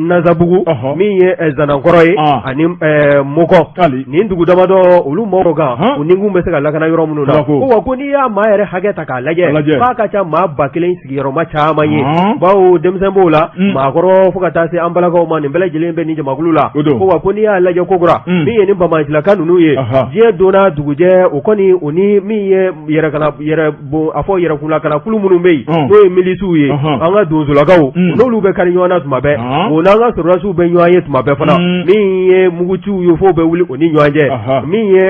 Nazabugu, min ye Zanankɔrɔ ye ani Mokɔ. Nin dugu damadɔ olu mɔgɔw kan, u nikun bɛ se ka lakana yɔrɔ minnu na. Ko wa ko n'i y'a maa yɛrɛ hakɛ ta k'a lajɛ, k'a ka ca maa 1000 sigiyɔrɔma caman ye, bawo denmisɛn b'o la, maakɔrɔ fo ka taa se an balakaw ma, nin bɛɛ lajɛlen bɛ nin jamakulu la. Ko wa ko n'i y'a lajɛ kokura, min ye nin banbaancilaka ninnu ye, diɲɛ donna dugujɛ, o kɔni o ni min ye a fɔ yɛrɛkunlakana kulu minnu bɛ yen, n'o ye milisiw ye, an ka donsolakaw, n'olu bɛ kari ɲɔgɔn na tuma bɛɛ, o n'an ka sɔrɔdasiw bɛ ɲɔgɔn ye tuma bɛɛ fana, min ye muguciw ye f'o bɛ wuli o ni ɲɔgɔn cɛ, min ye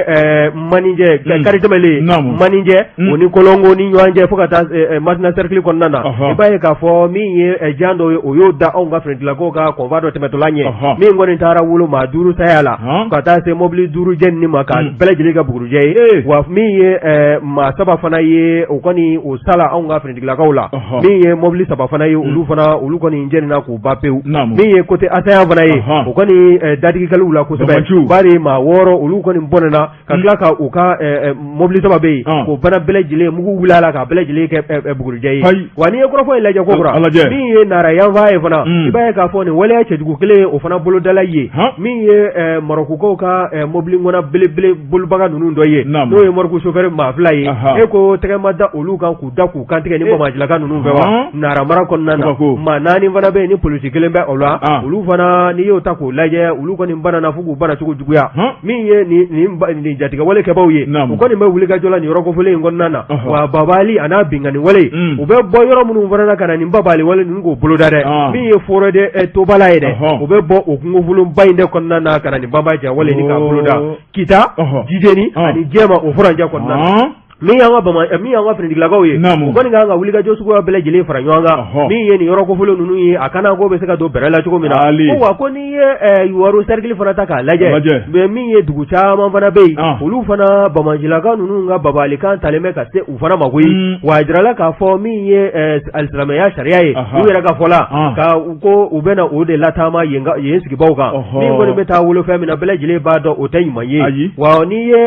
Maninjɛ kari tɛmɛlen, Maninjɛ o ni Kolongo ni ɲɔgɔn cɛ fo ka taa Masina cercle kɔnɔna na, i b'a ye k'a fɔ min ye jan dɔ ye, o y'o da anw ka finitigilakaw ka convoi dɔ tɛmɛtɔla ɲɛ, min kɔni taara wolo maa 5 saya la, ka taa se mobili 5 jenini ma ka bɛɛ lajɛlen kɛ bugurijɛ ye. Wa min ye maa 3 fana ye, o kɔni o sala anw ka finitigilakaw la, min ye mobili 3 fana ye, olu fana olu kɔni jenina k'u ban pewu. Min ye côté assaillant fana ye, o kɔni dadigikɛliw la kosɛbɛ, bari maa 6 olu kɔni bɔnɛna ka tila ka u ka mobili 3 bɛ yen, k'o fana bɛɛ lajɛlen mugu wuli a la k'a bɛɛ lajɛlen kɛ bugurijɛ ye. Wa n'i ye kɔrɔfɔ in lajɛ kokura, min ye Nara yanfan ye fana, i b'a ye k'a fɔ nin waleya cɛjugu kelen o fana bolodala ye, min ye Marɔkukaw ka mobili ŋɔna belebele bolibaga ninnu dɔ ye, n'o ye morgue chauffeur maa 2 ye. E ko tɛgɛ ma da olu kan k'u da k'u kantigɛ ni banbaancilaka ninnu fɛ wa? Nara mara kɔnɔna na, maa 4 fana bɛ yen ni polisi kelen bɛ o la, olu fana n'i y'o ta k'o lajɛ, olu kɔni banana fo k'u bana cogo juguya. Min ye nin jatigɛwale kɛbaw ye, u kɔni bɛ wulikajɔ la nin yɔrɔ kofɔlen in kɔnɔna na. Wa babali a n'a binkanni wale, u bɛ bɔ yɔrɔ minnu fana na ka na nin babali wale ninnu k'o boloda dɛ, min ye forêt de Tobala ye dɛ, u bɛ bɔ o kungofolonba in de kɔnɔna na ka na nin banbaciya wale nin k'a boloda Kita, Jijeni ani Jɛma o furancɛ kɔnɔna na. Min y'an ka bama min y'an ka finitigilakaw ye, u kɔni ka kan ka wulikajɔ suguya bɛɛ lajɛlen fara ɲɔgɔn kan, min ye nin yɔrɔ kofɔlen ninnu ye, a kana ko bɛ se ka don bɛrɛ la cogo min na. Ko wa ko n'i ye Youwarou cercle fana ta k'a lajɛ, mais min ye dugu caman fana bɛ yen, olu fana banbaancilaka ninnu ka babalikan talen bɛ ka se u fana ma koyi. Wa a jirala k'a fɔ min ye alisilamɛya sariya ye, u yɛrɛ ka fɔ la, ka ko u bɛna o de lataama yen yen sigibaw kan, min kɔni bɛ taa wolo fɛn min na, bɛɛ lajɛlen b'a dɔn o tɛ ɲuman ye. Wa n'i ye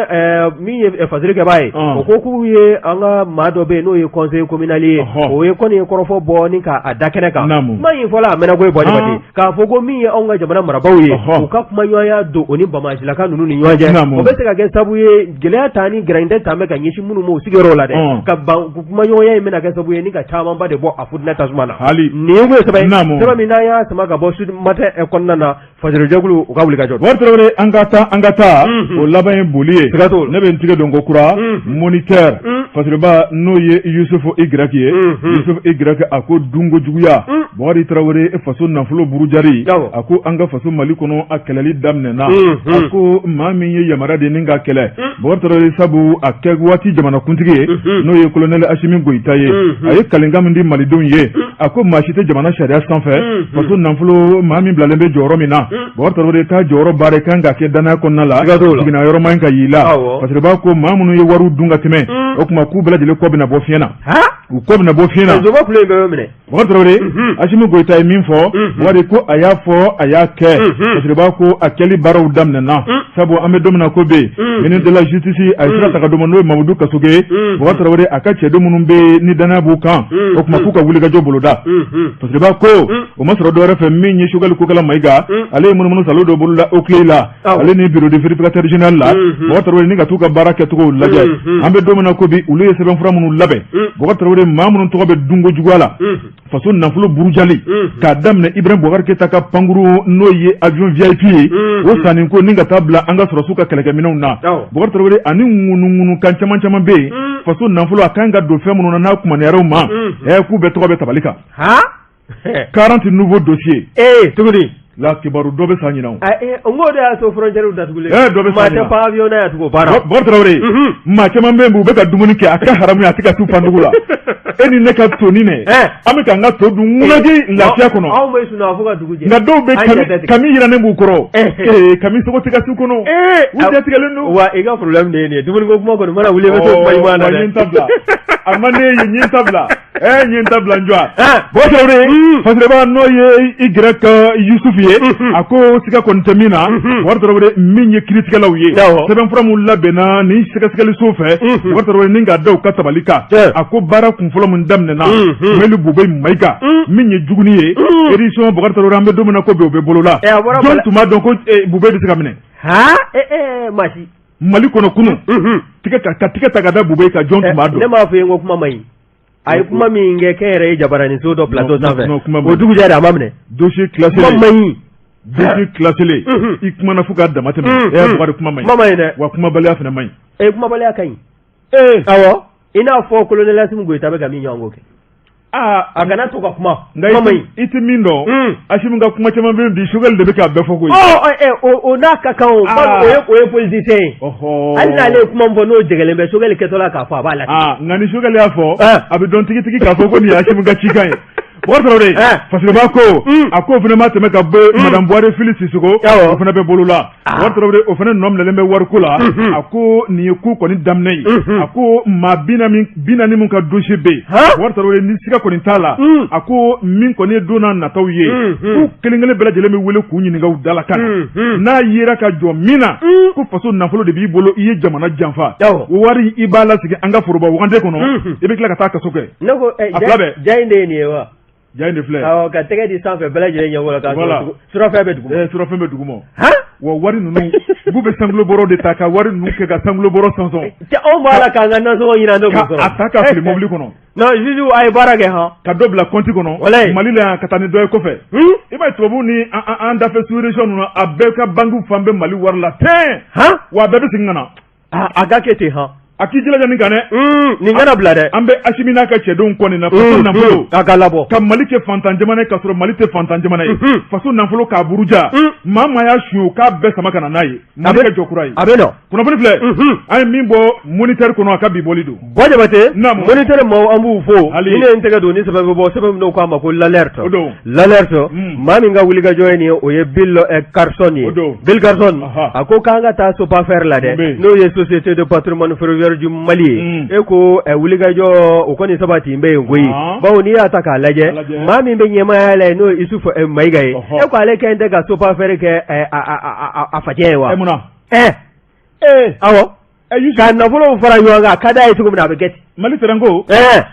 min ye fasirikɛbaa ye, o ko k'u ye an ka maa dɔ bɛ yen n'o ye conseiller communal ye, o ye kɔni ye kɔrɔfɔ bɔ ni k'a da kɛnɛ kan. Kuma in fɔla a mɛnna koyi, Buwa Jabate, k'a fɔ ko min ye anw ka jamana marabaaw ye, u ka kumaɲɔgɔnya don o ni banbaancilaka ninnu ni ɲɔgɔn cɛ, o bɛ se ka kɛ sababu ye gɛlɛya ta ni gɛrɛntɛ ta bɛ ka ɲɛsin minnu ma u sigiyɔrɔ la dɛ, ka ban kumaɲɔgɔnya in bɛna kɛ sababu ye ni ka camanba de bɔ a futinɛ tasuma na. Nin ye sɛbɛn sɛbɛn min n'an y'a sama ka bɔ Sud Matin kɔnɔna na, Fajirijɛkulu u ka wuli ka jɔ. Bubakari Tarawele, an ka taa, an ka taa, o laban ye boli ye. Siga t'o la. Ne bɛ n tigɛ don ko kura Moniteur. Fasiriba n'o ye Yusufu Y ye, Yusufu Y a ko dunko juguya, Bukari Tarawele faso nafolo burujali, a ko an ka faso Mali kɔnɔ a kɛlɛli daminɛna, a ko maa min ye yamaruya di ni ka kɛlɛ, Bukari Tarawele sabu a kɛ waati jamanakuntigi ye, n'o ye colonel Asimi Goyita ye, a ye kalenkan min di malidenw ye, a ko maa si tɛ jamana sariya sanfɛ, faso nafolo maa min bilalen bɛ jɔyɔrɔ min na, Bukari Tarawele k'a jɔyɔrɔ baara kan ka kɛ danaya kɔnɔna la, jiginna yɔrɔ man ka y'i la. Fasiriba ko maa minnu ye wariw dun ka tɛmɛ, o tuma k'u bɛɛ lajɛlen kɔ bɛna bɔ fiɲɛ na, u kɔ bɛna bɔ fiɲɛ na. Bukari Tarawele, Asimi Goyita ye min fɔ, Bukari ko a y'a fɔ a y'a kɛ. Fasiriba ko a kɛli baaraw daminɛna, sabu an bɛ don min na ko bɛ ministre de la justice a ye sira ta ka d'o ma, n'o ye Mamudu Kasoge ye. Bukari Tarawele a ka cɛden minnu bɛ yen ni danaya b'u kan, o tuma k'u ka wulikajɔ boloda. Fasiriba ko o ma sɔrɔ dɔwɛrɛ fɛ min ye Sogɛli Kokala Mayiga, ale ye munumunu salo dɔ boloda OCLEI la, ale ni bureau de vérificateur général la, Bukari Tarawele ni ka t'u ka baara kɛcogo lajɛ. An bɛ don min na ko bi, olu ye sɛbɛnfura minnu labɛn, Bukari Tarawele, maa minnu tɔgɔ bɛ dunko juguya la, faso nafolo burujali, k'a daminɛ Ibrahim Bubakari Keyita ka pankuru n'o ye avion VIP ye, o sanni ko ni ka taa bila an ka sɔrɔdasiw ka kɛlɛkɛminɛnw na, Bukari Tarawele, ani ŋunuŋunukan caman caman bɛ yen, faso nafolo a kan ka don fɛn minnu na n'a kumaniyara u ma, k'u bɛɛ tɔgɔ bɛ tabali kan. 40 nouveaux dossiers. Ee tuguni. La kibaru dɔ bɛ sa ɲinan o. N k'o de y'a to frontière datugulen. Dɔ bɛ sa ɲinan. Maa tɛ pan avion na yan tugun o banna. Bukari Tarawele. Maa caman bɛ yen u bɛ ka dumuni kɛ a ka haramu ye a tɛ ka t'u pandugu la. E ni ne ka toni nɛ. An bɛ k'an ka to dun ŋunaji lafiya kɔnɔ. Anw bɛ sunɔgɔ fo ka dugu jɛ. Nka dɔw bɛ kami yirannen b'u kɔrɔ. Ee kami sogo tɛ ka s'u kɔnɔ. U jatigɛlen don. Wa i ka problème de ye nin ye dumuniko kuma kɔni mana wuli i bɛ t'o kuma ɲuman na dɛ. Wa n ye n ta bila. A man ne ye n ye n ta bila. N ye n ta bila n jɔ Bukari Tarawele, Fasiriba n'o ye Y Yusufu ye, a ko siga kɔni tɛ min na, Bukari Tarawele, min ye kiiritigɛlaw ye, sɛbɛnfura min labɛnna ni sɛgɛsɛgɛliso fɛ, Bukari Tarawele, ni k'a da u ka tabali kan, a ko baara kunfɔlɔ min daminɛna, Sumeli Bubɛyi Mayiga min ye juguni ye, édition Bukari Tarawele, an bɛ don min na ko bi o bɛ bolo la. Jɔn tun b'a dɔn ko Bubɛyi bɛ se ka minɛ Mali kɔnɔ kunun? Ka tigɛ ta ka da Bubɛyi kan, jɔn tun b'a dɔn? Ne m'a fɔ i ye ko kuma man ɲi. A ye kuma min kɛ kɛnyɛrɛye jabaraninso dɔ plateau sanfɛ, o dugujɛ de a ma minɛ. Dossier classé kuma man ɲi. Dossier classé, i kumana fo k'a dama tɛmɛ. E Bukari, kuma man ɲi. Kuma man ɲi dɛ. Wa kumabaliya fana man ɲi. Ee, kumabaliya ka ɲi. Ee, awɔ, i n'a fɔ colonel Asimi Goyita bɛ ka min ɲɔgɔn ko kɛ. Aa, a kana to ka kuma. Nka kuma man ɲi. I tɛ min dɔn, Asimi ka kuma caman bɛ bi, Sogɛli de bɛ k'a bɛɛ fɔ koyi. O n'a ka kan o, o ye politicien ye. Hali n'ale ye kuma min fɔ n'o jɛgɛlen bɛ, Sogɛli kɛtɔ la k'a fɔ a b'a la. Nka ni Sogɛli y'a fɔ, a bɛ dɔn tigitigi k'a fɔ ko nin ye Asimi ka cikan ye. Bukari Tarawele, Fasiriba ko a k'o fana ma tɛmɛ ka bɔ yen, Madame Buware Fili Sisoko, o fana bɛ bolo la. Bukari Tarawele, o fana nɔ minɛlen bɛ wariko la. A ko nin ye ko kɔni daminɛ ye. A ko maa 40 min ka dossier bɛ yen, Bukari Tarawele, ni siga kɔni t'a la, a ko min kɔni ye don n'a nataw ye, k'u kelen kelen bɛɛ lajɛlen bɛ wele k'u ɲininka u dalakan na. N'a yera ka jɔ min na ko faso nafolo de b'i bolo, i ye jamana janfa, o wari i b'a lasegin an ka foroba wagande kɔnɔ, i bɛ tila ka taa kaso kɛ. Ne ko a fila bɛɛ. Ja in de ye nin ye wa? Ja in de filɛ. Awɔ, ka tɛgɛ di sanfɛ bɛɛ lajɛlen ɲɛ b'o la k'a sɔrɔ surafɛn bɛ duguma. Surafɛn bɛ duguma. Wa wari ninnu k'u bɛ sankolo bɔrɔ de ta ka wari ninnu kɛ ka sankolo bɔrɔ sɔnsɔn. Cɛ, anw b'a la k'an ka nasɔngɔ ɲini an t'o sɔrɔ. A ta ka fili mobili kɔnɔ. Non, juge a ye baara kɛ hɔn. Ka dɔ bila compte kɔnɔ. Walayi. Mali la yan ka taa ni dɔ ye kɔfɛ. I b'a ye tubabuw ni an dafɛ sous région ninnu, a bɛɛ ka banque fan bɛ Mali wari la tɛn. Wa a bɛɛ bɛ segin ka na. A ka kɛ ten hɔn. A k'i jilaja nin kan dɛ. Nin kana bila dɛ. An bɛ Asimi n'a ka cɛdenw kɔ nin na, faso nafolo. A ka labɔ. Ka Mali kɛ fantan jamana ye, k'a sɔrɔ Mali tɛ fantan jamana ye. Faso nafolo k'a buruja. Maa maa y'a suɲɛ, u k'a bɛɛ sama ka na n'a ye. Mali ka jɔ kura ye. A bɛ nɔ. Kunnafoni filɛ. An ye min bɔ Moniteur kɔnɔ, a ka bi bɔli don. Buwa Jabate, Moniteur maaw, an b'u fo. Ni ne ye n tɛgɛ don ni sɛbɛn bɛ bɔ, sɛbɛn min n'u k'a ma ko l'alerte. O don. L'alerte, maa min ka wulikajɔ ye nin ye, o ye Bill Carson ye. O don. Bill Carson, a ko k'an ka taa SOPAFER la dɛ, n'o ye Société de patrimoine ferroviaire du Mali ye. E ko wulikajɔ o kɔni sabati bɛ yen koyi. Bawo n'i y'a ta k'a lajɛ, maa min bɛ ɲɛmaaya la yen, n'o ye Isufu Mayiga ye, e ko ale kɛlen tɛ ka SOPAFER kɛ a facɛ ye wa? Munna? Awɔ. Ka nafolo fara ɲɔgɔn kan, a ka d'a ye cogo min na, a bɛ kɛ ten. Mali train ko.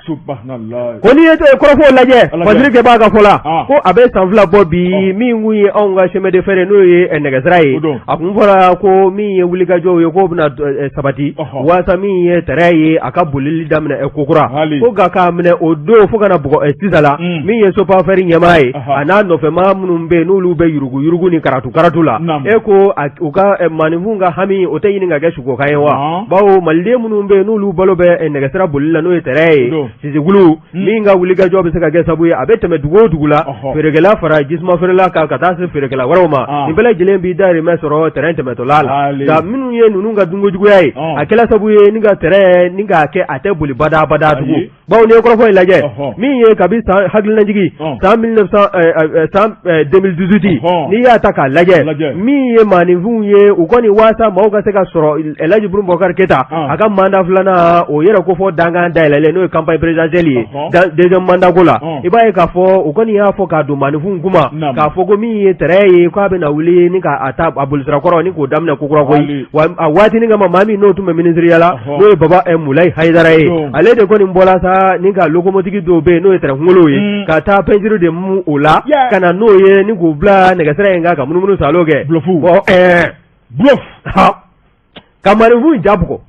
Subhanallah. Ko n'i ye kɔrɔfɔw lajɛ, Fasiri kɛ b'a ka fɔ la, ko a bɛ san 2 bɔ bi, min kun ye anw ka chemin de fer ye, n'o ye nɛgɛsira ye, a kun fɔra ko min ye wulikajɔw ye, k'o bɛna sabati walasa min ye train ye, a ka bolili daminɛ kokura. Ko nka k'a minɛ o don fo ka na bugɔ sisan la, min ye SOPAFER ɲɛmaa ye, a n'a nɔfɛmaa minnu bɛ yen, n'olu bɛ yuruguyurugu ni karatu karatu la, e ko u ka maaninfinw ka hami o tɛ ɲini ka kɛ sukokan ye wa? Bawo maliden minnu bɛ yen, n'olu balo bɛ nɛgɛsira boli la n'o ye tɛrɛn ye sisikulu min ka wulikajɔ bɛ se ka kɛ sabu ye a bɛ tɛmɛ dugu o dugu la feerekɛla fara jisuma feerela kan ka taa se feerekɛla wɛrɛw ma nin bɛɛ lajɛlen b'i dahirimɛ sɔrɔ tɛrɛn tɛmɛtɔla la nka minnu ye ninnu ka dunko juguya ye a kɛla sabu ye ni ka tɛrɛn ni k'a kɛ a tɛ boli badabada tugun bawo n'i ye kɔrɔfɔ in lajɛ min ye kabi san hakililajigi san san 2018 n'i y'a ta k'a lajɛ min ye maaninfinw ye u kɔni waasa maaw ka se ka sɔrɔ Elhaji Ibrahim Boubacar Keita a ka mandat filanan o yɛrɛ kofɔ dankan dayɛlɛlen n'o ye campagne présidentielle ye deuxième mandat ko la i b'a ye k'a fɔ u kɔni y'a fɔ k'a don maaninfinw kuma k'a fɔ ko min ye tɛrɛn ye k'a bɛna wuli ni k'a ta a bolisira kɔrɔ ni k'o daminɛ kokura koyi wa a waatinin kama maa min n'o tun bɛ minisiriya la n'o ye Baba Mulayi Hayidara ye ale de kɔni bɔra sa ni ka locomotive dɔw bɛ yen n'o ye tɛrɛn kunkolow ye ka taa peinture de mu o la ka na n'o ye ni k'u bila nɛgɛsira in kan ka munumunu salo kɛ bluff ka maaninfinw ja bugɔ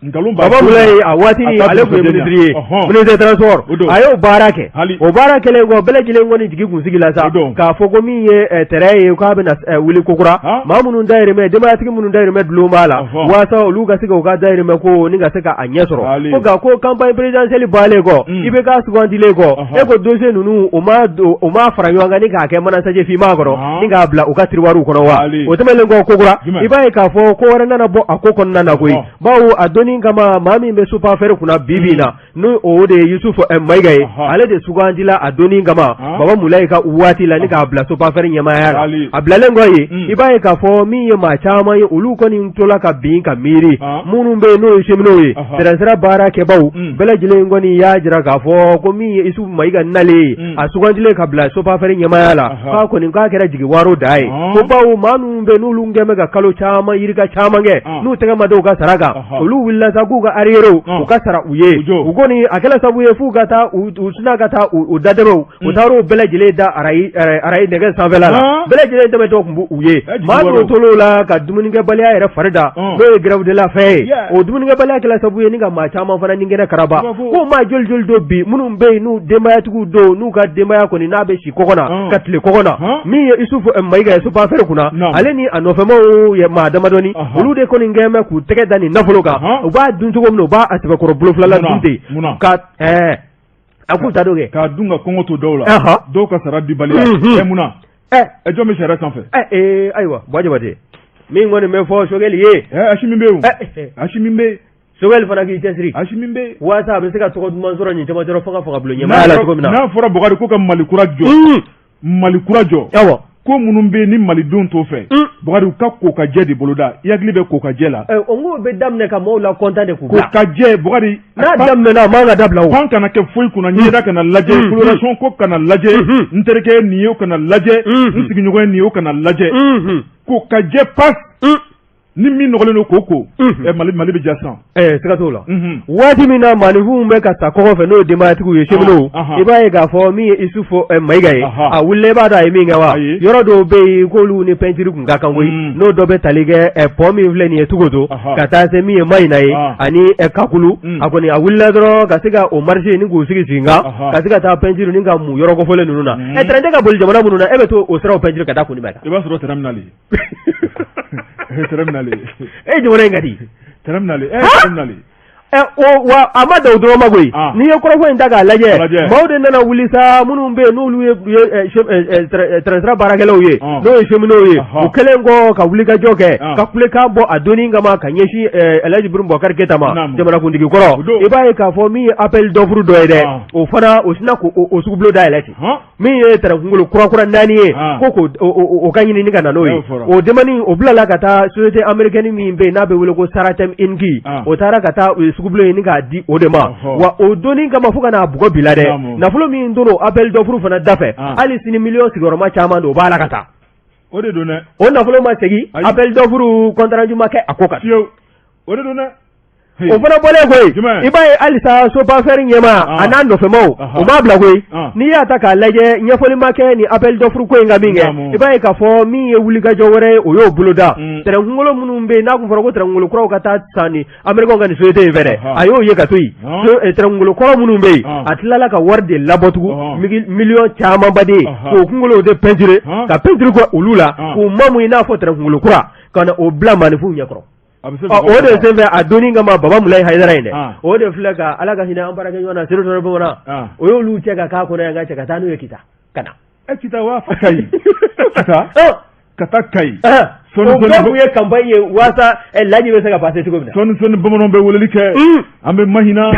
nkalon Baba Mulayi a waati ale tun ye minisiri ye ministre des transports a y'o baara kɛ o baara kɛlen kɔ bɛɛ lajɛlen kɔni jigi kun sigila sa k'a fɔ ko min ye tɛrɛn ye k'a bɛna wuli kokura maa minnu dahirimɛ denbayatigi minnu dahirimɛ dulon b'a la waasa olu ka se ka u ka dahirimɛ ko ni ka se ka a ɲɛ sɔrɔ ko nka ko campagne présidentielle bannen kɔ IBK sugandilen kɔ e ko dossier ninnu u ma fara ɲɔgɔn kan ni k'a kɛ mana sachet finman kɔnɔ ni k'a bila u ka tiroirw kɔnɔ wa o tɛmɛnen kɔ kokura i b'a ye k'a fɔ ko wɛrɛ nana bɔ a ko kɔnɔna na koyi bawo a donni kama maa min bɛ SOPAFER kunna bi bi in na n'o o de ye Yusufu Mayiga ye ale de sugandila a donni kama Baba Mulayi ka waati la ni k'a bila SOPAFER ɲɛmaaya la a bilalen kɔ yen i b'a ye k'a fɔ min ye maa caman ye olu kɔni tola ka bin ka miiri minnu bɛ yen n'o ye cheminots ye tɛrɛnsira baarakɛbaw bɛɛ lajɛlen kɔni y'a jira k'a fɔ ko min ye Isufu Mayiga nalen ye a sugandilen ka bila SOPAFER ɲɛmaaya la k'a kɔni k'a kɛra jigi waaro da ye ko bawo maa minnu bɛ n'olu kɛn bɛ ka kalo caman yirika caman kɛ n'u tɛgɛ ma da u ka sara kan olu wulila sa k'u ka arriérés u ka sara u ye u kɔni a kɛla sababu ye f'u ka taa u sina ka taa u datɛmɛw u taar'o bɛɛ lajɛlen da arayi nɛgɛ sanfɛla la bɛɛ lajɛlen tɛmɛtɔ tun b'u ye maa dɔw tol'o la ka dumunikɛbaliya yɛrɛ fari da n'o ye grève de la faim ye o dumunikɛbaliya kɛla sababu ye ni ka maa caman fana ni kɛnɛ karaba ko maa joli joli don bi minnu bɛ yen n'u denbayatigiw don n'u ka denbaya kɔni n'a bɛ si kɔngɔ na ka tile kɔngɔ na min ye Isufu Mayiga ye SOPAFER kunna ale ni a nɔfɛmaw ye maa damadɔni olu de kɔni kɛn bɛ k'u tɛgɛ da nin nafolo kan u b'a dun cogo min na u b'a sɛbɛkɔrɔ bolo fila la dun ten ka a k'u ta don kɛ k'a dun ka kɔngɔ to dɔw la dɔw ka sara dibaliya ɛ munna ɛ jɔn bɛ sariya sanfɛ ayiwa Buwa Jabate min kɔni bɛ fɔ Sogɛli ye Asimi bɛ yen Asimi bɛ yen Sogɛli fana k'i cɛsiri Asimi bɛ yen waasa a bɛ se ka tɔgɔ duman sɔrɔ nin cɛmancɛrɔ fanga fangabulon ɲɛmaaya la cogo min na n'a fɔra Bukari ko ka Mali kura jɔ Mali kura jɔ awɔ ko minnu bɛ yen ni malidenw t'o fɛ Bukari u ka ko ka jɛ de boloda i hakili bɛ ko ka jɛ la o n k'o bɛ daminɛ ka maaw la kɔntan de k'u bila ko ka jɛ Bukari n'a daminɛna a man ka dabila o pan kana kɛ foyi kunna ɲɛda kana lajɛ coloration ko kana lajɛ n terikɛ ye nin ye o kana lajɛ n sigiɲɔgɔn ye nin ye o kana lajɛ ko ka jɛ pas ni min nɔgɔlen don k'o ko Mali Mali bɛ diya sisan siga t'o la waati min na maaninfinw bɛ ka sa kɔngɔ fɛ n'o ye denbayatigiw ye cheminots i b'a ye k'a fɔ min ye Isufu Mayiga ye a wulila i b'a dɔn a ye min kɛ wa yɔrɔ dɔw bɛ yen k'olu ni peinture kun ka kan koyi n'o dɔ bɛ tali kɛ pont min filɛ nin ye Tukoto ka taa se min ye Mayina ye ani Kakulu a kɔni a wulila dɔrɔn ka se ka o marché ni k'u sigi sen kan ka se ka taa peinture ni ka mu yɔrɔ kofɔlen ninnu na ɛ train tɛ ka boli jamana minnu na e bɛ to o siraw peinture ka taa kun jumɛn kan i b'a sɔrɔ train bɛ e jamana in ka di wa a ma dan o dɔrɔn ma koyi n'i ye kɔrɔfɔ in ta k'a lajɛ maaw de nana wuli sa minnu bɛ yen n'olu ye tɛrɛnsira baarakɛlaw ye n'o ye cheminots ye u kɛlen kɔ ka wulikajɔ kɛ ka kulekan bɔ a donni kama ka ɲɛsin Elhaji Ibrahim Boubacar Keita ma jamanakuntigi kɔrɔ i b'a ye k'a fɔ min ye appel d'offre dɔ ye dɛ o fana o sinna k'o sugubulon dayɛlɛ ten min ye tɛrɛn kunkolo kura naani ye ko k'o ka ɲini ka na n'o ye o demande o bilala ka taa société américaine min bɛ yen n'a bɛ wele ko Saratem Inc o taara ka taa sugubulon ɲini k'a di o de ma wa o donni kama fo ka n'a bugɔ bi la dɛ nafolo min donna appel d'offre fana dafɛ hali sini miliyɔn sigiyɔrɔma caman don o b'a la ka taa o de don dɛ o nafolo ma segin appel d'offre compte rendu ma kɛ a ko kan o de don dɛ o fana bɔlen koyi i b'a ye halisa SOPAFER ɲɛmaa a n'a nɔfɛmaw u m'a bila koyi n'i y'a ta k'a lajɛ ɲɛfɔli ma kɛ ni appel d'offre ko in ka min kɛ i b'a ye k'a fɔ min ye wulikajɔ wɛrɛ ye o y'o boloda tɛrɛn kunkolo minnu bɛ yen n'a kun fɔra ko tɛrɛn kunkolo kuraw ka taa san ni américain ka nin société in fɛ dɛ a y'o ye ka to yen tɛrɛn kunkolo kɔrɔ minnu bɛ yen a tilala ka wari de labɔ tugun miliyɔn camanba de k'o kunkolow de peinturer ka peinture kɛ olu la k'u mamu i n'a fɔ tɛrɛn kunkolo kura ka na o bila maaninfinw ɲɛkɔrɔ. O de senfɛ a donni kama Baba Mulayi Hayidara in dɛ, o de filɛ ka Ala ka hinɛ an baarakɛ ɲɔgɔn na Sedu Tarawele Bamanan, o y'olu cɛ ka k'a kɔnɔ yan ka cɛ ka taa n'u ye Kita ka na. E Kita wa fo Kayi Kita ka taa Kayi. O bɛɛ tun ye campagne ye walasa laji bɛ se ka passer cogo min na. Sɔɔni sɔɔni bamananw bɛ weleli kɛ. An bɛ Mahina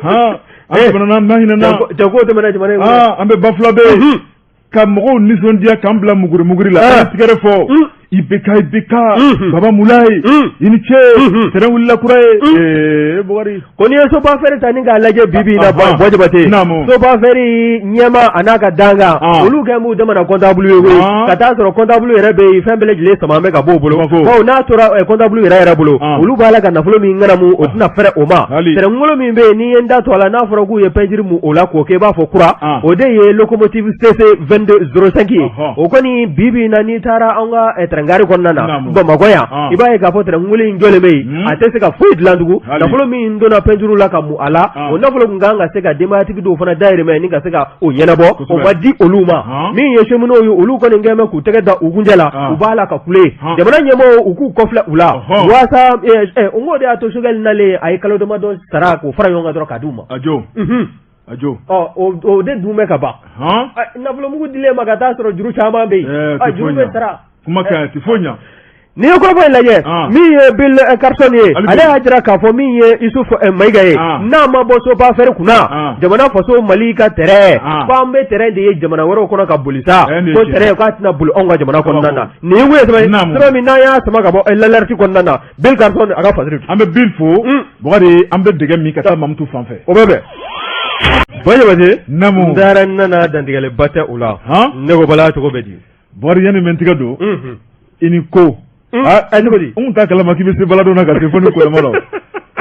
han an tɛmɛna Mahina na. Jago tɛmɛna jamana in kɔnɔ. An bɛ Bafulabe. Ka mɔgɔw nisɔndiya k'an bila muguri muguri la an tigɛrɛ fɔ IBK IBK Baba Mulayi i ni ce terrain wulila kura ye ee Bukari ko n'i ye Sopafer ta ni k'a lajɛ bi bi in na Buwa Jabate Sopafer ɲɛmaa a n'a ka dankan olu kɛ b'u damana comptable ye koyi ka taa sɔrɔ comptable yɛrɛ bɛ yen fɛn bɛɛ lajɛlen sama bɛ ka b'o bolo bawo n'a tora comptable yɛrɛ yɛrɛ bolo olu b'a la ka nafolo min ŋanamu o tɛna fɛrɛ o ma tɛrɛn min bɛ yen n'i ye n da to a la n'a fɔra k'u ye peinture mu o la k'o kɛ i b'a fɔ kura o de ye locomotive CC 22 05 ye o kɔni bi bi in na n'i taara an ka train gare kɔnɔna na Bamakɔ yan i b'a ye k'a fɔ train in jɔlen bɛ yen a tɛ se ka foyi dilan tugun nafolo min donna peinture la ka mu a la o nafolo tun kan ka se ka denbayatigi dɔw fana dahirimɛ ni ka se ka o ɲɛnabɔ o ma di olu ma min ye cheminots ye olu kɔni kɛlen bɛ k'u tɛgɛ da u kuncɛ la u b'a la ka kule jamana ɲɛmɔgɔw u k'u kɔfilɛ u la walasa n k'o de y'a to Choguel nalen a ye kalo damadɔ sara k'o fara ɲɔgɔn kan dɔrɔn k'a d'u ma. A jo. A jo. Ɔ o de dun bɛ ka ban. Nafolomugu dilen ma ka taa sɔrɔ juru caman bɛ yen. Juru bɛ sara. Kuma ka ɲi, a tɛ foyi ɲɛ. N'i ye kɔrɔfɔ in lajɛ min ye Bill Carson ye ale y'a jira k'a fɔ min ye Isuf Mayiga ye n'a ma bɔ Sopafer kunna jamana faso Mali ka tɛrɛn ko an bɛ tɛrɛn de ye jamana wɛrɛw kɔnɔ ka boli sa ko tɛrɛn k'a tɛna boli anw ka jamana kɔnɔna na nin ye sɛbɛn sɛbɛn min n'an y'a sama ka bɔ L'Alerte kɔnɔna na Bill Carson a ka fasiri an bɛ Bill fo Bukari an bɛ dɛgɛ min ka taa Mamutu fan fɛ o bɛ bɛn Buwa Jabate n taara n nana dantigɛliba tɛ o la ne ko bala cogo bɛ di Bukari yanni n bɛ n tigɛ don i ni ko a cogo di n tun t'a kalama k'i bɛ se baladon na ka se fo ni kɔlɔmɔ la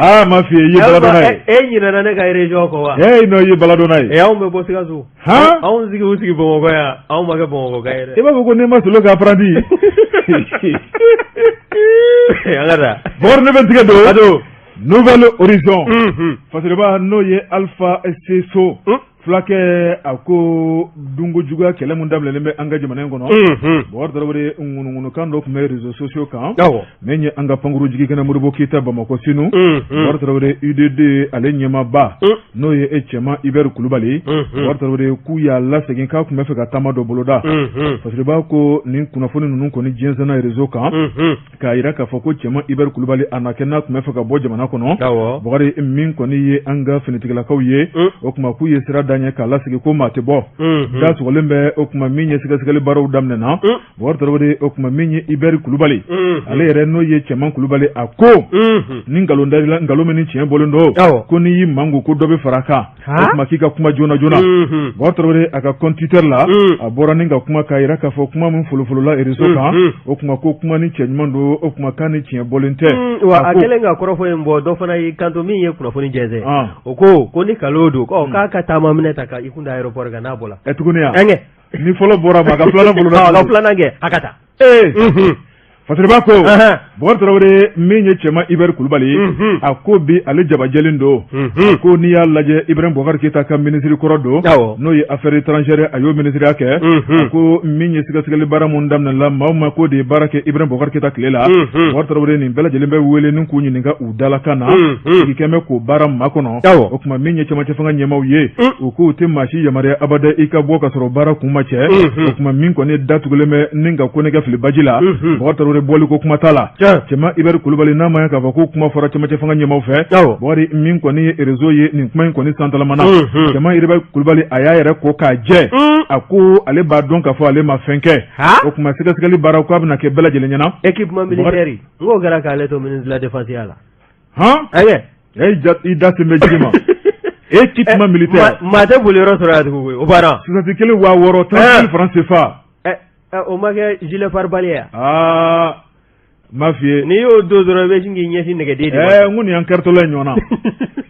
aa m'a f'i ye i ye baladonna ye e ɲinɛna ne ka région kɔ wa ee non i ye baladonna ye e anw bɛ bɔ Sikaso han anw sigi u sigi Bamakɔ yan anw ma kɛ Bamakɔ ka ye dɛ i b'a fɔ ko n'i ma solo kɛ apprenti an ka taa Bukari ne bɛ n tigɛ don a don Nouvel Horizon Fasiriba n'o ye Alpha C So Fulakɛ a ko dunko juguya kɛlɛ min daminɛlen bɛ an ka jamana in kɔnɔ Bukari Tarawele ŋunuŋunukan dɔ tun bɛ réseaux sociaux kan min ye an ka pankuru jigi kɛnɛ Modibo Keyita Bamakɔ Senu Bukari Tarawele UDD ale ɲɛmaaba n'o ye e Cɛma Hubert Kulubali Bukari Tarawele k'u y'a lasegin k'a tun bɛ fɛ ka taama dɔ boloda Fasiriba ko nin kunnafoni ninnu kɔni jɛnsɛnna réseau kan k'a jira k'a fɔ ko Cɛma Hubert Kulubali a na kɛ n'a tun bɛ fɛ ka bɔ jamana kɔnɔ Bukari min kɔni ye an ka finitigilakaw ye o tuma k'u ye sira da ɲɛ k'a lasegin ko maa tɛ bɔ da sɔgɔlen bɛ o tuma min ye sɛgɛsɛgɛli baaraw daminɛna Bukari Tarawele o tuma min ye Hubert Kulubali ale yɛrɛ n'o ye Cɛman Kulubali a ko ni nkalon darila nkalon min ni tiɲɛ bɔlen don ko n'i y'i mango ko dɔ bɛ fara a kan o tuma k'i ka kuma joona joona Bukari Tarawele a ka compte Twitter la a bɔra ni ka kuma k'a jira k'a fɔ kuma min folofolola réseau kan o tuma ko kuma ni cɛ ɲuman don o tuma k'a ni tiɲɛ bɔlen tɛ wa a kɛlen ka kɔrɔfɔ in bɔ dɔ fana y'i kanto min ye kunnafoni jɛnsɛn o ko ko ni nkalon don k'a ka taama minɛ ta ka i kun da aéroport kan n'a bɔra ɛ tuguni yan ni fɔlɔ bɔra ma a ka filanan bolo a ka filanan kɛ a ka taa ee Fasiriba ko Bukari Tarawele min ye Cɛma Hubert Kulubali ye a ko bi ale jabajɛlen don a ko n'i y'a lajɛ Ibrahim Bubakari Keyita ka minisiri kɔrɔ don n'o ye affaires étrangères a y'o minisiriya kɛ a ko min ye sɛgɛsɛgɛli baara min daminɛla maa ma k'o de ye baara kɛ Ibrahim Bubakari Keyita tile la Bukari Tarawele nin bɛɛ lajɛlen bɛ wele ni k'u ɲininka u dalakan na sigi kɛn bɛ k'o baara makɔnɔ o tuma min ye cɛmancɛ fanga ɲɛmaaw ye u k'u tɛ maa si yamaruya abada i ka bɔ ka sɔrɔ baara kun ma cɛ o tuma min kɔni datugulen bɛ ni ka kɔnɛkɛ fili baji la Bukari Tarawele bɔli ko kuma t'a la Cɛma Hubert Kulubali n'a ma k'a fɔ ko kuma fɔra cɛmancɛ fanga ɲɛmaaw fɛ Bukari min kɔni ye réseau ye nin kuma in kɔni santalamana Cɛma Hubert Kulubali a y'a yɛrɛ ko k'a jɛ a ko ale b'a dɔn k'a fɔ ale ma fɛn kɛ o tuma sɛgɛsɛgɛli baara k'a bɛna kɛ bɛɛ lajɛlen ɲɛna équipement militaire n k'o kɛra k'ale to ministre de la défense ya la hɔn i da sen bɛ jigi ma équipement militaire maa tɛ boli yɔrɔ sɔrɔ yan tugun koyi o banna sisasi kelen 6000 30 francs CFA o ma kɛ gilet pare-balles ye aa n b'a f'i ye n'i y'o don dɔrɔn i bɛ sin k'i ɲɛsin nɛgɛden de ma n ko nin y'an karitɔla ye ɲɔgɔn na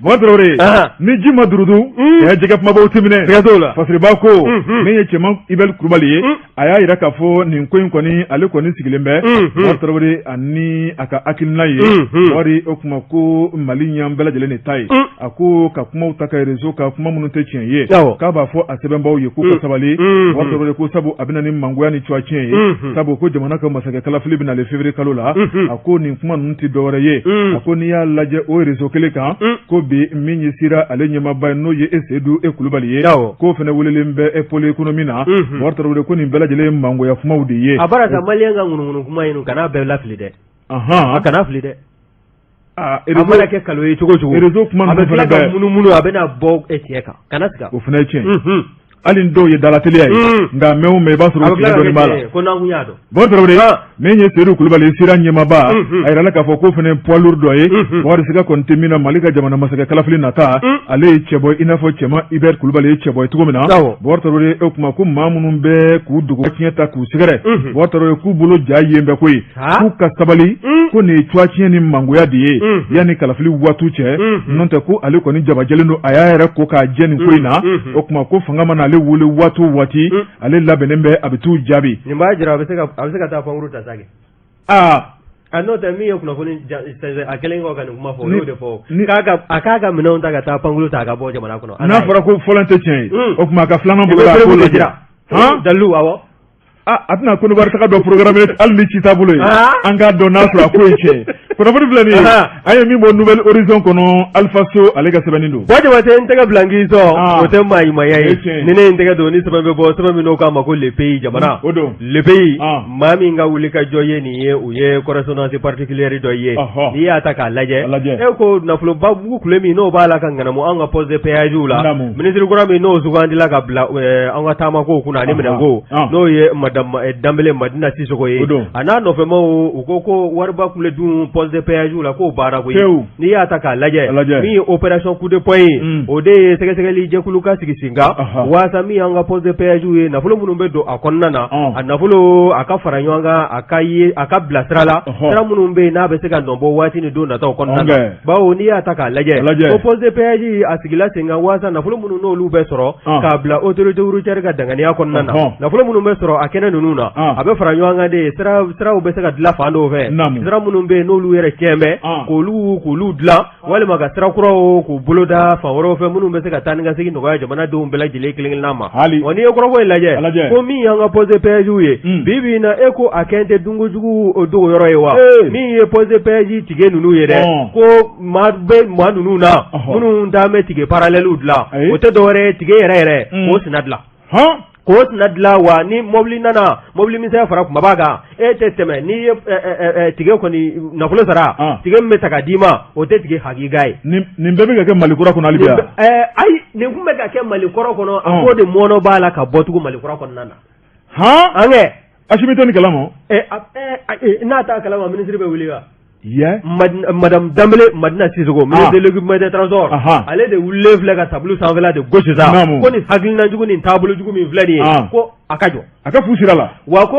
Bukari Tarawele ni ji ma durudu jɛgɛ kumabaw tɛ minɛ siga t'o la Fasiriba ko min ye Cɛma Hubert Kulubali ye a y'a jira k'a fɔ nin ko in kɔni ale kɔni sigilen bɛ Bukari Tarawele ani a ka hakilina ye Bukari o tuma ko Mali y'an bɛɛ lajɛlen de ta ye. A ko ka kumaw ta ka réseau kan, kuma minnu tɛ tiɲɛ ye, k'a b'a fɔ a sɛbɛnbaw ye k'u ka sabali. Bubakari Tarawele ko sabu a bɛ na ni mangoya ni cuwa tiɲɛ ye, sabu ko jamana ka masakɛ kalafili bɛ nalen février kalo la. A ko nin kuma ninnu tɛ dɔwɛrɛ ye. A ko n'i y'a lajɛ o réseau kelen kan, ko bi min ye sira ale ɲɛmaaba ye, n'o ye e Seyidu e Kulubali ye, k'o fana welelen bɛ e pôle économie na. Bubakari Tarawele ko nin bɛɛ lajɛlen ye mangoya kumaw de ye. A bara sa, maliyɛn ka ŋunuŋunu kuma in, kana bɛɛ lafili dɛ. A kana fili dɛ. A mana kɛ kalo ye cogo cogo, réseau kuma a bɛ tila ka munumunu, a bɛna bɔ tiɲɛ kan, kana siga. O fana ye tiɲɛ ye. Hali ni dɔw ye dalateliya ye, nka mɛn o mɛn, i b'a sɔrɔ tiɲɛ dɔɔni b'a la. Ko n'an kun y'a dɔn. Bubakari Tarawele, min ye Seyidu Kulubali ye, sira ɲɛmaaba, a yirala k'a fɔ k'o fana ye poids lourd dɔ ye. Bubakari, siga kɔni tɛ min na, Mali ka jamana masakɛ kalafili nata, ale ye cɛbɔ i n'a fɔ Cɛma Hubert Kulubali ye cɛbɔ ye cogo min na. Bubakari Tarawele, o kuma ko maa minnu bɛ k'u dogo tiɲɛ ta k'u sɛgɛrɛ, Bubakari Tarawele k'u bolo ja yen bɛ koyi. K'u ka sabali, ko nin ye cuwa tiɲɛ ni mangoya de ye yanni kalafili waati cɛ. N'o tɛ, ko ale kɔni jabajɛlen don, a y'a yɛrɛ ko k'a jɛ nin ko in na. O tuma ko fanga mana ale wele waati o waati, ale labɛnnen bɛ, a bɛ t'u jaabi. Nin b'a jira a bɛ se ka taa pankuru ta sa kɛ. Aa, a n'o tɛ, min ye kunnafoni a kɛlen kɔ ka nin kuma fɔ, o y'o de fɔ, a k'a ka minɛnw ta ka taa pankuru ta, a ka bɔ jamana kɔnɔ. N'a fɔra ko fɔlɔ tɛ tiɲɛ ye, o tuma a ka filanan bolo a k'o lajɛ. Dalilu, awɔ. A tɛna Côte d'Ivoire taga dɔ programme hali ni ci t'a bolo ye. An k'a dɔn n'a sɔrɔ a ko ye tiɲɛ ye. Kunnafoni filɛ nin ye, an ye min bɔ Nouvel Horizon kɔnɔ, Alpha So ale ka sɛbɛnni don. Buwa Jabate, n tɛgɛ bila n k'i sɔn, o tɛ maa ɲumanya ye. Ni ne ye n tɛgɛ don ni sɛbɛn bɛ bɔ, sɛbɛn min n'o k'a ma ko Le Pays, jamana. O don. Le Pays, maa min ka wuli ka jɔ ye nin ye, o ye correspondance particulière dɔ ye. N'i y'a ta k'a lajɛ, e ko nafoloba mugu kule min n'o b'a la ka ŋanamu an ka poste de péage la, minisiri kura min n'o sugandila ka bila an ka taamakow kunna ani minɛnko, n'o ye madame Danbele Madina Sisoko ye, a n'a nɔfɛmaw, u ko ko wariba kule dun poste de péage la, k'o baara koyi. N'i y'a ta k'a lajɛ, min ye opération coup de poing ye, o de ye sɛgɛsɛgɛli jɛkulu ka sigi sen kan waasa min y'an ka poste de péage ye, nafolo minnu bɛ don a kɔnɔna na, a nafolo a ka fara ɲɔgɔn kan, a ka ye, a ka bila sira la, sira minnu bɛ yen n'a bɛ se ka nɔ bɔ waati ni don nataw kɔnɔna na. Bawo n'i y'a ta k'a lajɛ, ko poste de péage a sigila sen kan waasa nafolo minnu n'olu bɛ sɔrɔ k'a bila autorité routière ka danganiya kɔnɔna na, nafolo minnu bɛ sɔrɔ a kɛnɛ ninnu na, a bɛ fara ɲɔgɔn kan de, siraw bɛ se ka dilan fan dɔw fɛ, sira minnu bɛ yen n'olu yɛrɛ tiɲɛ bɛ, k'olu dilan, walima ka sira kuraw k'u boloda fan wɛrɛw fɛ minnu bɛ se ka taa ni ka segin nɔgɔya jamanadenw bɛɛ lajɛlen kelen-kelenna ma. Wa n'i ye kɔrɔfɔ in lajɛ, ko min y'an ka poste de péage ye bi bi in na, e ko a kɛn tɛ dunkojugu dogoyɔrɔ ye wa? Min ye poste de péage ticket ninnu ye dɛ, ko maa bɛ maa ninnu na minnu t'an bɛ ticket parallèle dilan, o tɛ dɔwɛrɛ ye, ticket yɛrɛ yɛrɛ k'o sina dilan, k'o sina dilan. Wa ni mobili nana, mobili misɛn fara kunbaba kan, e tɛ tɛmɛ. N'i ye ticket kɔni nafolo sara, ticket min bɛ ta ka d'i ma, o tɛ ticket hakika ye. Nin bɛɛ bɛ ka kɛ Mali kura kɔnɔ hali bi wa? Ayi, nin tun bɛ ka kɛ Mali kɔrɔ kɔnɔ, a k'o de mɔnɔ b'a la ka bɔ tugun Mali kura kɔnɔna na. Hɔn an kɛ Asimi tɛ nin kalama? N'a t'a kalama, minisiri bɛ wuli wa? Madame Danbele Madina Sisoko, ministre de l'équipement des transports, ale de wulilen filɛ ka tableau sanfɛla de gosi sa, ko nin hakilina jugu, nin taabolo jugu min filɛ nin ye, ko a ka jɔ. A ka fu sira la. Wa ko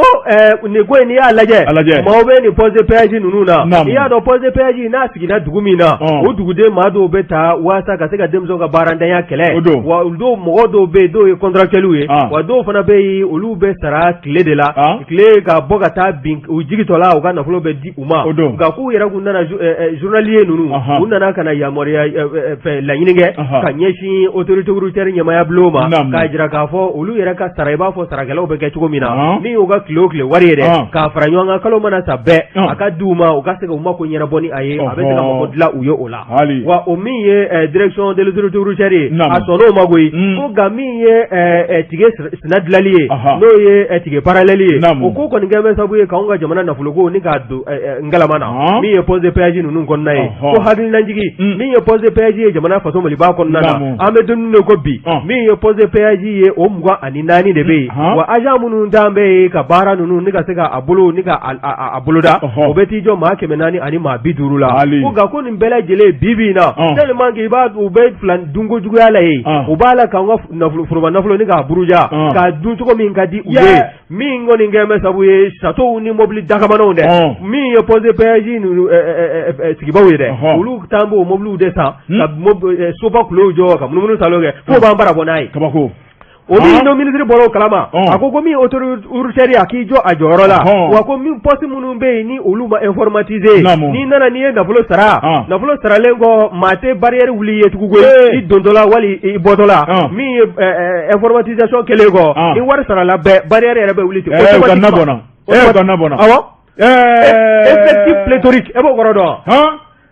nin ko in, n'i y'a lajɛ, maaw bɛ nin poste de péage ninnu na, n'i y'a dɔn poste de péage n'a sigira dugu min na, o duguden maa dɔw bɛ taa waasa ka se ka denmisɛnw ka baarantanya kɛlɛ. Wa dɔw, mɔgɔ dɔw bɛ yen, dɔw ye contractuels ye, wa dɔw fana bɛ yen, olu bɛ sara tile de la, tile ka bɔ ka taa bin u jigitɔla, u ka nafolo bɛ di u ma. Nka k'u yɛrɛ kun nana journalier ninnu, u nana ka na yamaruya fɛ laɲini kɛ ka ɲɛsin autorité routière ɲɛmaaya bulon ma, k'a jira k'a fɔ olu yɛrɛ ka sara, i b'a fɔ sarakɛlaw bɛ kɛ cogo min na, min y'u ka tile o tile wari ye dɛ, k'a fara ɲɔgɔn kan, kalo mana sa bɛɛ a ka di u ma, u ka se ka u mako ɲɛnabɔ ni a ye, a bɛ se ka mako dilan u ye o la. Wa o min ye direction de l'autorité routière ye, a sɔnn'o ma koyi. Ko nka min ye ticket sina dilali ye, n'o ye ticket parallèle ye, o ko kɔni kɛlen bɛ sababu ye k'anw ka jamana nafoloko ni k'a don ngalama na, min ye poste de péage ninnu kɔnɔna ye. Ko hakilinajigi, min ye poste de péage ye jamana faso Maliba kɔnɔna na, an bɛ don min ko bi, min ye poste de péage ye, o 24 de bɛ yen. Wa agent minnu t'an bɛ yen ka baara ninnu ni ka se ka a bolo ni ka a boloda, o bɛ t'i jɔ maa 450 la. Ko nka ko nin bɛɛ lajɛlen bi bi in na, tellement que i b'a u bɛ filan dunko juguya la yen, u b'a la k'an ka nafolo, foroba nafolo ni k'a buruja, k'a dun cogo min ka di u ye. Min kɔni kɛlen bɛ sabu ye, château ni mobili dakamanw dɛ, min ye poste de péage ninnu sigibaw ye dɛ, olu t'an b'o mobiliw de san ka soba kulew jɔ ka munumunu salo kɛ, f'o b'an bara bɔ n'a ye. Kabako. O min n'o minisiri bɔra o kalama, a ko ko min autoroute routière a k'i jɔ a jɔyɔrɔ la, wa ko min poste minnu bɛ yen ni olu ma informatiser, n'i nana n'i ye nafolo sara, nafolo saralen kɔ, maa tɛ barrière wuli i ye tugun koyi, i dontɔla wali i bɔtɔla. Min ye informatisation kɛlen kɔ, ni wari sarala bɛɛ, barrière yɛrɛ bɛ wuli ten. Awɔ, effectif pléthorique, e b'o kɔrɔ dɔn?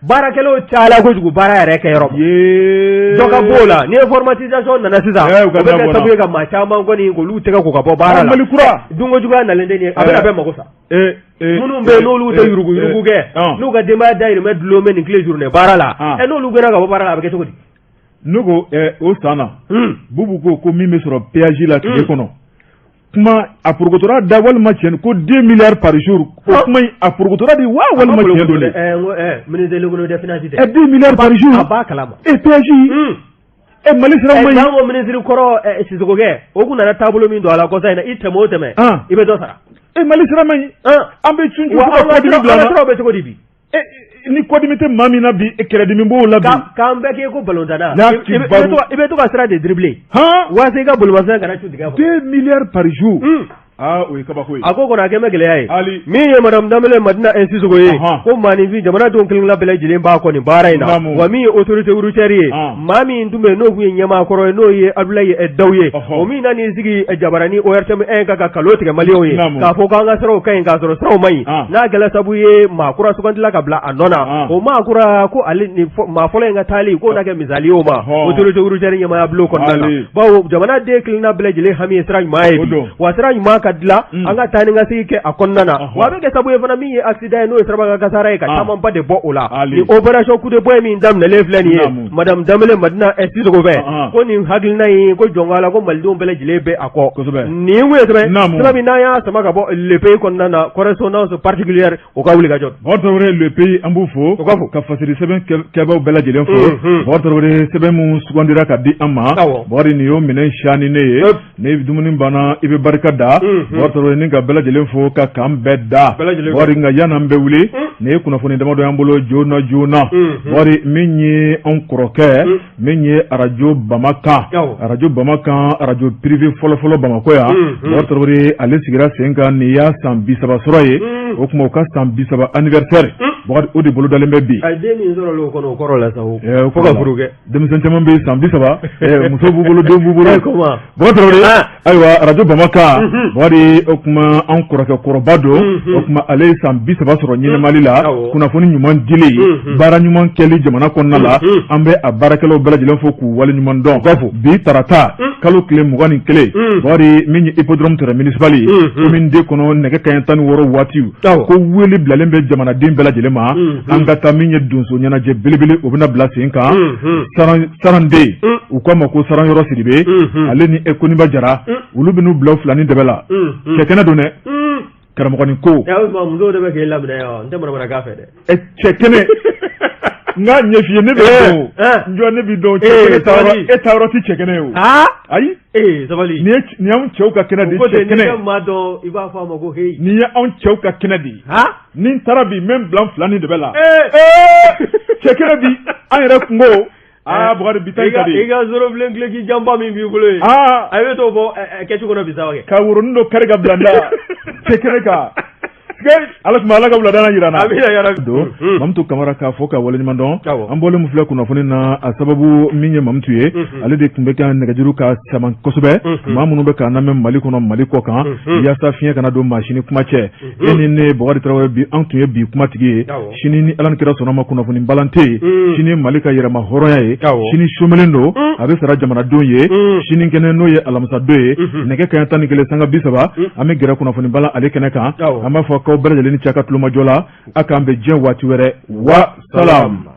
Baarakɛlaw cayala kojugu baara yɛrɛ kɛ yɔrɔ, dɔ ka b'o la. Ni informatisation nana sisan, o bɛ kɛ sababu ye ka maa caman kɔni k'olu tɛgɛ ko ka bɔ baara la. Mali kura dunko juguya nalen tɛ nin ye, a bɛna bɛɛ mago sa. Minnu bɛ yen n'olu tɛ yurugu yurugu kɛ, n'u ka denbaya dayirimɛ dulon bɛ nin tile journée baara la, n'olu gɛnna ka bɔ baara la, a bɛ kɛ cogo di? Ne ko o san na, Bubu ko min bɛ sɔrɔ péage la tile kɔnɔ, kuma a porokotora da walima tiɲɛ ko 2 milliards par jour, o kuma in a porokotora de wa walima tiɲɛ don dɛ? Ministre de l'économie des finances tɛ. 2 milliards par jour. A b'a kalama. Péage, Mali sira man ɲi. N'an ko ministre kɔrɔ Sisoko kɛ, o kun nana taabolo min don a la kɔsa in na, i tɛmɛ o tɛmɛ, i bɛ dɔ sara. Mali sira man ɲi. An bɛ cun cun fo ka kɔdimi bila an na. Siraw bɛ cogo di bi? Ni kɔdimi tɛ maa min na bi, kɛrɛdimi b'o la bi. K'an bɛɛ k'e ko balontanna, i bɛ to ka sira de dribbler walasa i ka bolimafɛn kana cun dingɛ kɔnɔ. 2 milliards par jour. Aa, o ye kabako ye. A ko kɔni a kɛ bɛ gɛlɛya ye. Min ye madame Danbele Madina Sisoko ye, ko maaninfin jamanadenw kelenkelenna bɛɛ lajɛlen b'a kɔ nin baara in na. Wa min ye autorité routière ye, maa min tun bɛ yen n'o tun ye ɲɛmaa kɔrɔ ye, n'o ye Abdoulaye Daw ye, o min nan'i sigi jabarani ORTM 1 kan ka nkalon tigɛ maliyɛnw ye k'a fɔ k'an ka siraw ka ɲi k'a sɔrɔ siraw man ɲi, n'a kɛla sabu ye maa kura sugandila ka bila a nɔ na, o maa kura ko ale ni maa fɔlɔ in ka taali k'o na kɛ misali ye o ma autorité routière ɲɛmaaya bulon kɔnɔna na, bawo jamanaden kelenkelenna bɛɛ lajɛlen hami ye sira ɲuman ye bi, wa sira ɲuman ka dilan, an ka taa ni ka segin kɛ a kɔnɔna na, wa a bɛ kɛ sababu ye fana min ye accident ye, n'o ye sirabakan kasara ye, ka camanba de bɔ o la. Nin opération coup de poing min daminɛlen filɛ nin ye madame Danbele Madina Sisoko fɛ, ko nin hakilina in ko jɔn ko Ala ko malidenw bɛɛ lajɛlen bɛ a kɔ. Nin kun ye sɛbɛn sɛbɛn min n'an y'a sama ka bɔ Le Pays kɔnɔna na, correspondance particulière o ka wuli ka jɔ. Bakari Tarawele, Le Pays, an b'u fo, o ka fo ka fasiri sɛbɛn kɛbaaw bɛɛ lajɛlen fo. Bakari Tarawele, sɛbɛn min sugandira ka di an ma, Bakari, nin y'o minɛn siyani ne ye. Ni dumuni banna, i bɛ barika da. Bakari Tarawele, ni ka bɛɛ lajɛlen fo ka k'an bɛɛ da. Bakari, nka yan'an bɛ wuli, nin ye kunnafoni damadɔ y'an bolo joona joona. Bakari, min ye anw kɔrɔkɛ, min ye arajo Bamakan, arajo Bamakan, arajo privé fɔlɔfɔlɔ Bamakɔ yan, Bakari Tarawele, ale sigira sen kan nin y'a san 30 sɔrɔ ye. O tuma u ka san 30 anniversaire, Bakari, o de bolodalen bɛ bi. A ye den min sɔrɔ o kɔnɔ, o kɔrɔ la sa, o fo ka furu kɛ. Denmisɛn caman bɛ san 30, muso b'u bolo, den b'u bolo. Bakari Tarawele, ayiwa, arajo Bamakan, Bakari, o tuma an kɔrɔkɛ kɔrɔba don. O tuma ale ye san 30 sɔrɔ ɲɛnamali la, kunnafoni ɲuman dili, baara ɲuman kɛli jamana kɔnɔna la. An bɛ a baarakɛlaw bɛɛ lajɛlen fo k'u waleɲuman dɔn. Bi tarata, kalo tile 21, Bakari, min ye hippodrome terrain municipal ye, commune deux kɔnɔ, nɛgɛ kanɲɛ 16 waati, ko wele bilalen bɛ jamanaden bɛɛ lajɛlen ma, an ka taa. Min ye donso ɲɛnajɛ belebele, o bɛna bila sen kan. Saranden, u k'a ma ko Saranyɔrɔ Sidibe, ale ni Koniba Jara, olu bɛn'u bila filani dɛbɛ la. Cɛ kɛnɛ don dɛ, karamɔgɔnin ko. Musow de bɛ k'e laminɛ, n tɛ manamanakan fɛ dɛ. Cɛ kɛnɛ, n k'a ɲɛf'i ye, ne bɛ dɔn, n jɔ, ne b'i dɔn. Cɛ kɛnɛ, e taa yɔrɔ tɛ cɛ kɛnɛ ye o. Ayi, sabali, nin ye anw cɛw ka kɛnɛ de ye. Cɛ kɛnɛ, n'i maa dɔn, i b'a fɔ a ma ko heyi. Nin ye anw cɛw ka kɛnɛ de ye. Ni n taara bi, n bɛ n bila filani dɛbɛ la. Cɛ kɛnɛ bi, an yɛrɛ kunko. Aa Bukari, bi ta in ka di. I ka zorobilen duloki janba min b'i bolo yen. Aa a bɛ t'o bɔ kɛsu kɔnɔ bi sa kɛ. Ka woronin dɔ kari ka bila n da cɛ kɛnɛ kan. Ala tuma Ala ka wulada jira an na. Amina yarabi. Don Mamutu Kamara k'a fɔ ka waleɲuman dɔn. An bɔlen min filɛ kunnafoni na, a sababu min ye Mamutu ye, ale de tun bɛ ka nɛgɛjuru ka sama kosɛbɛ. Maa minnu bɛ k'an lamɛn Mali kɔnɔ, Mali kɔ kan, yaasa fiɲɛ kana don maa si ni kuma cɛ. E ni ne Bukari Tarawele, bi an tun ye bi kumatigi ye. Sini ni Ala ni kira sɔnna ma, kunnafoni balan tɛ yen. Sini Mali ka yɛrɛma hɔrɔnya ye. Sini sumelen don, a bɛ sara jamanadenw ye. Sini kɛnɛ, n'o ye alamisadon ye, nɛgɛ kanɲɛ 11 sanga 30, an bɛ gɛrɛ kunnafoni balan ale kɛnɛ kan. An b'a fɔ k'aw bɛɛ lajɛlen ni ce a ka tulomajɔ la. A k'an bɛn diɲɛ waati wɛrɛ. Wa salam.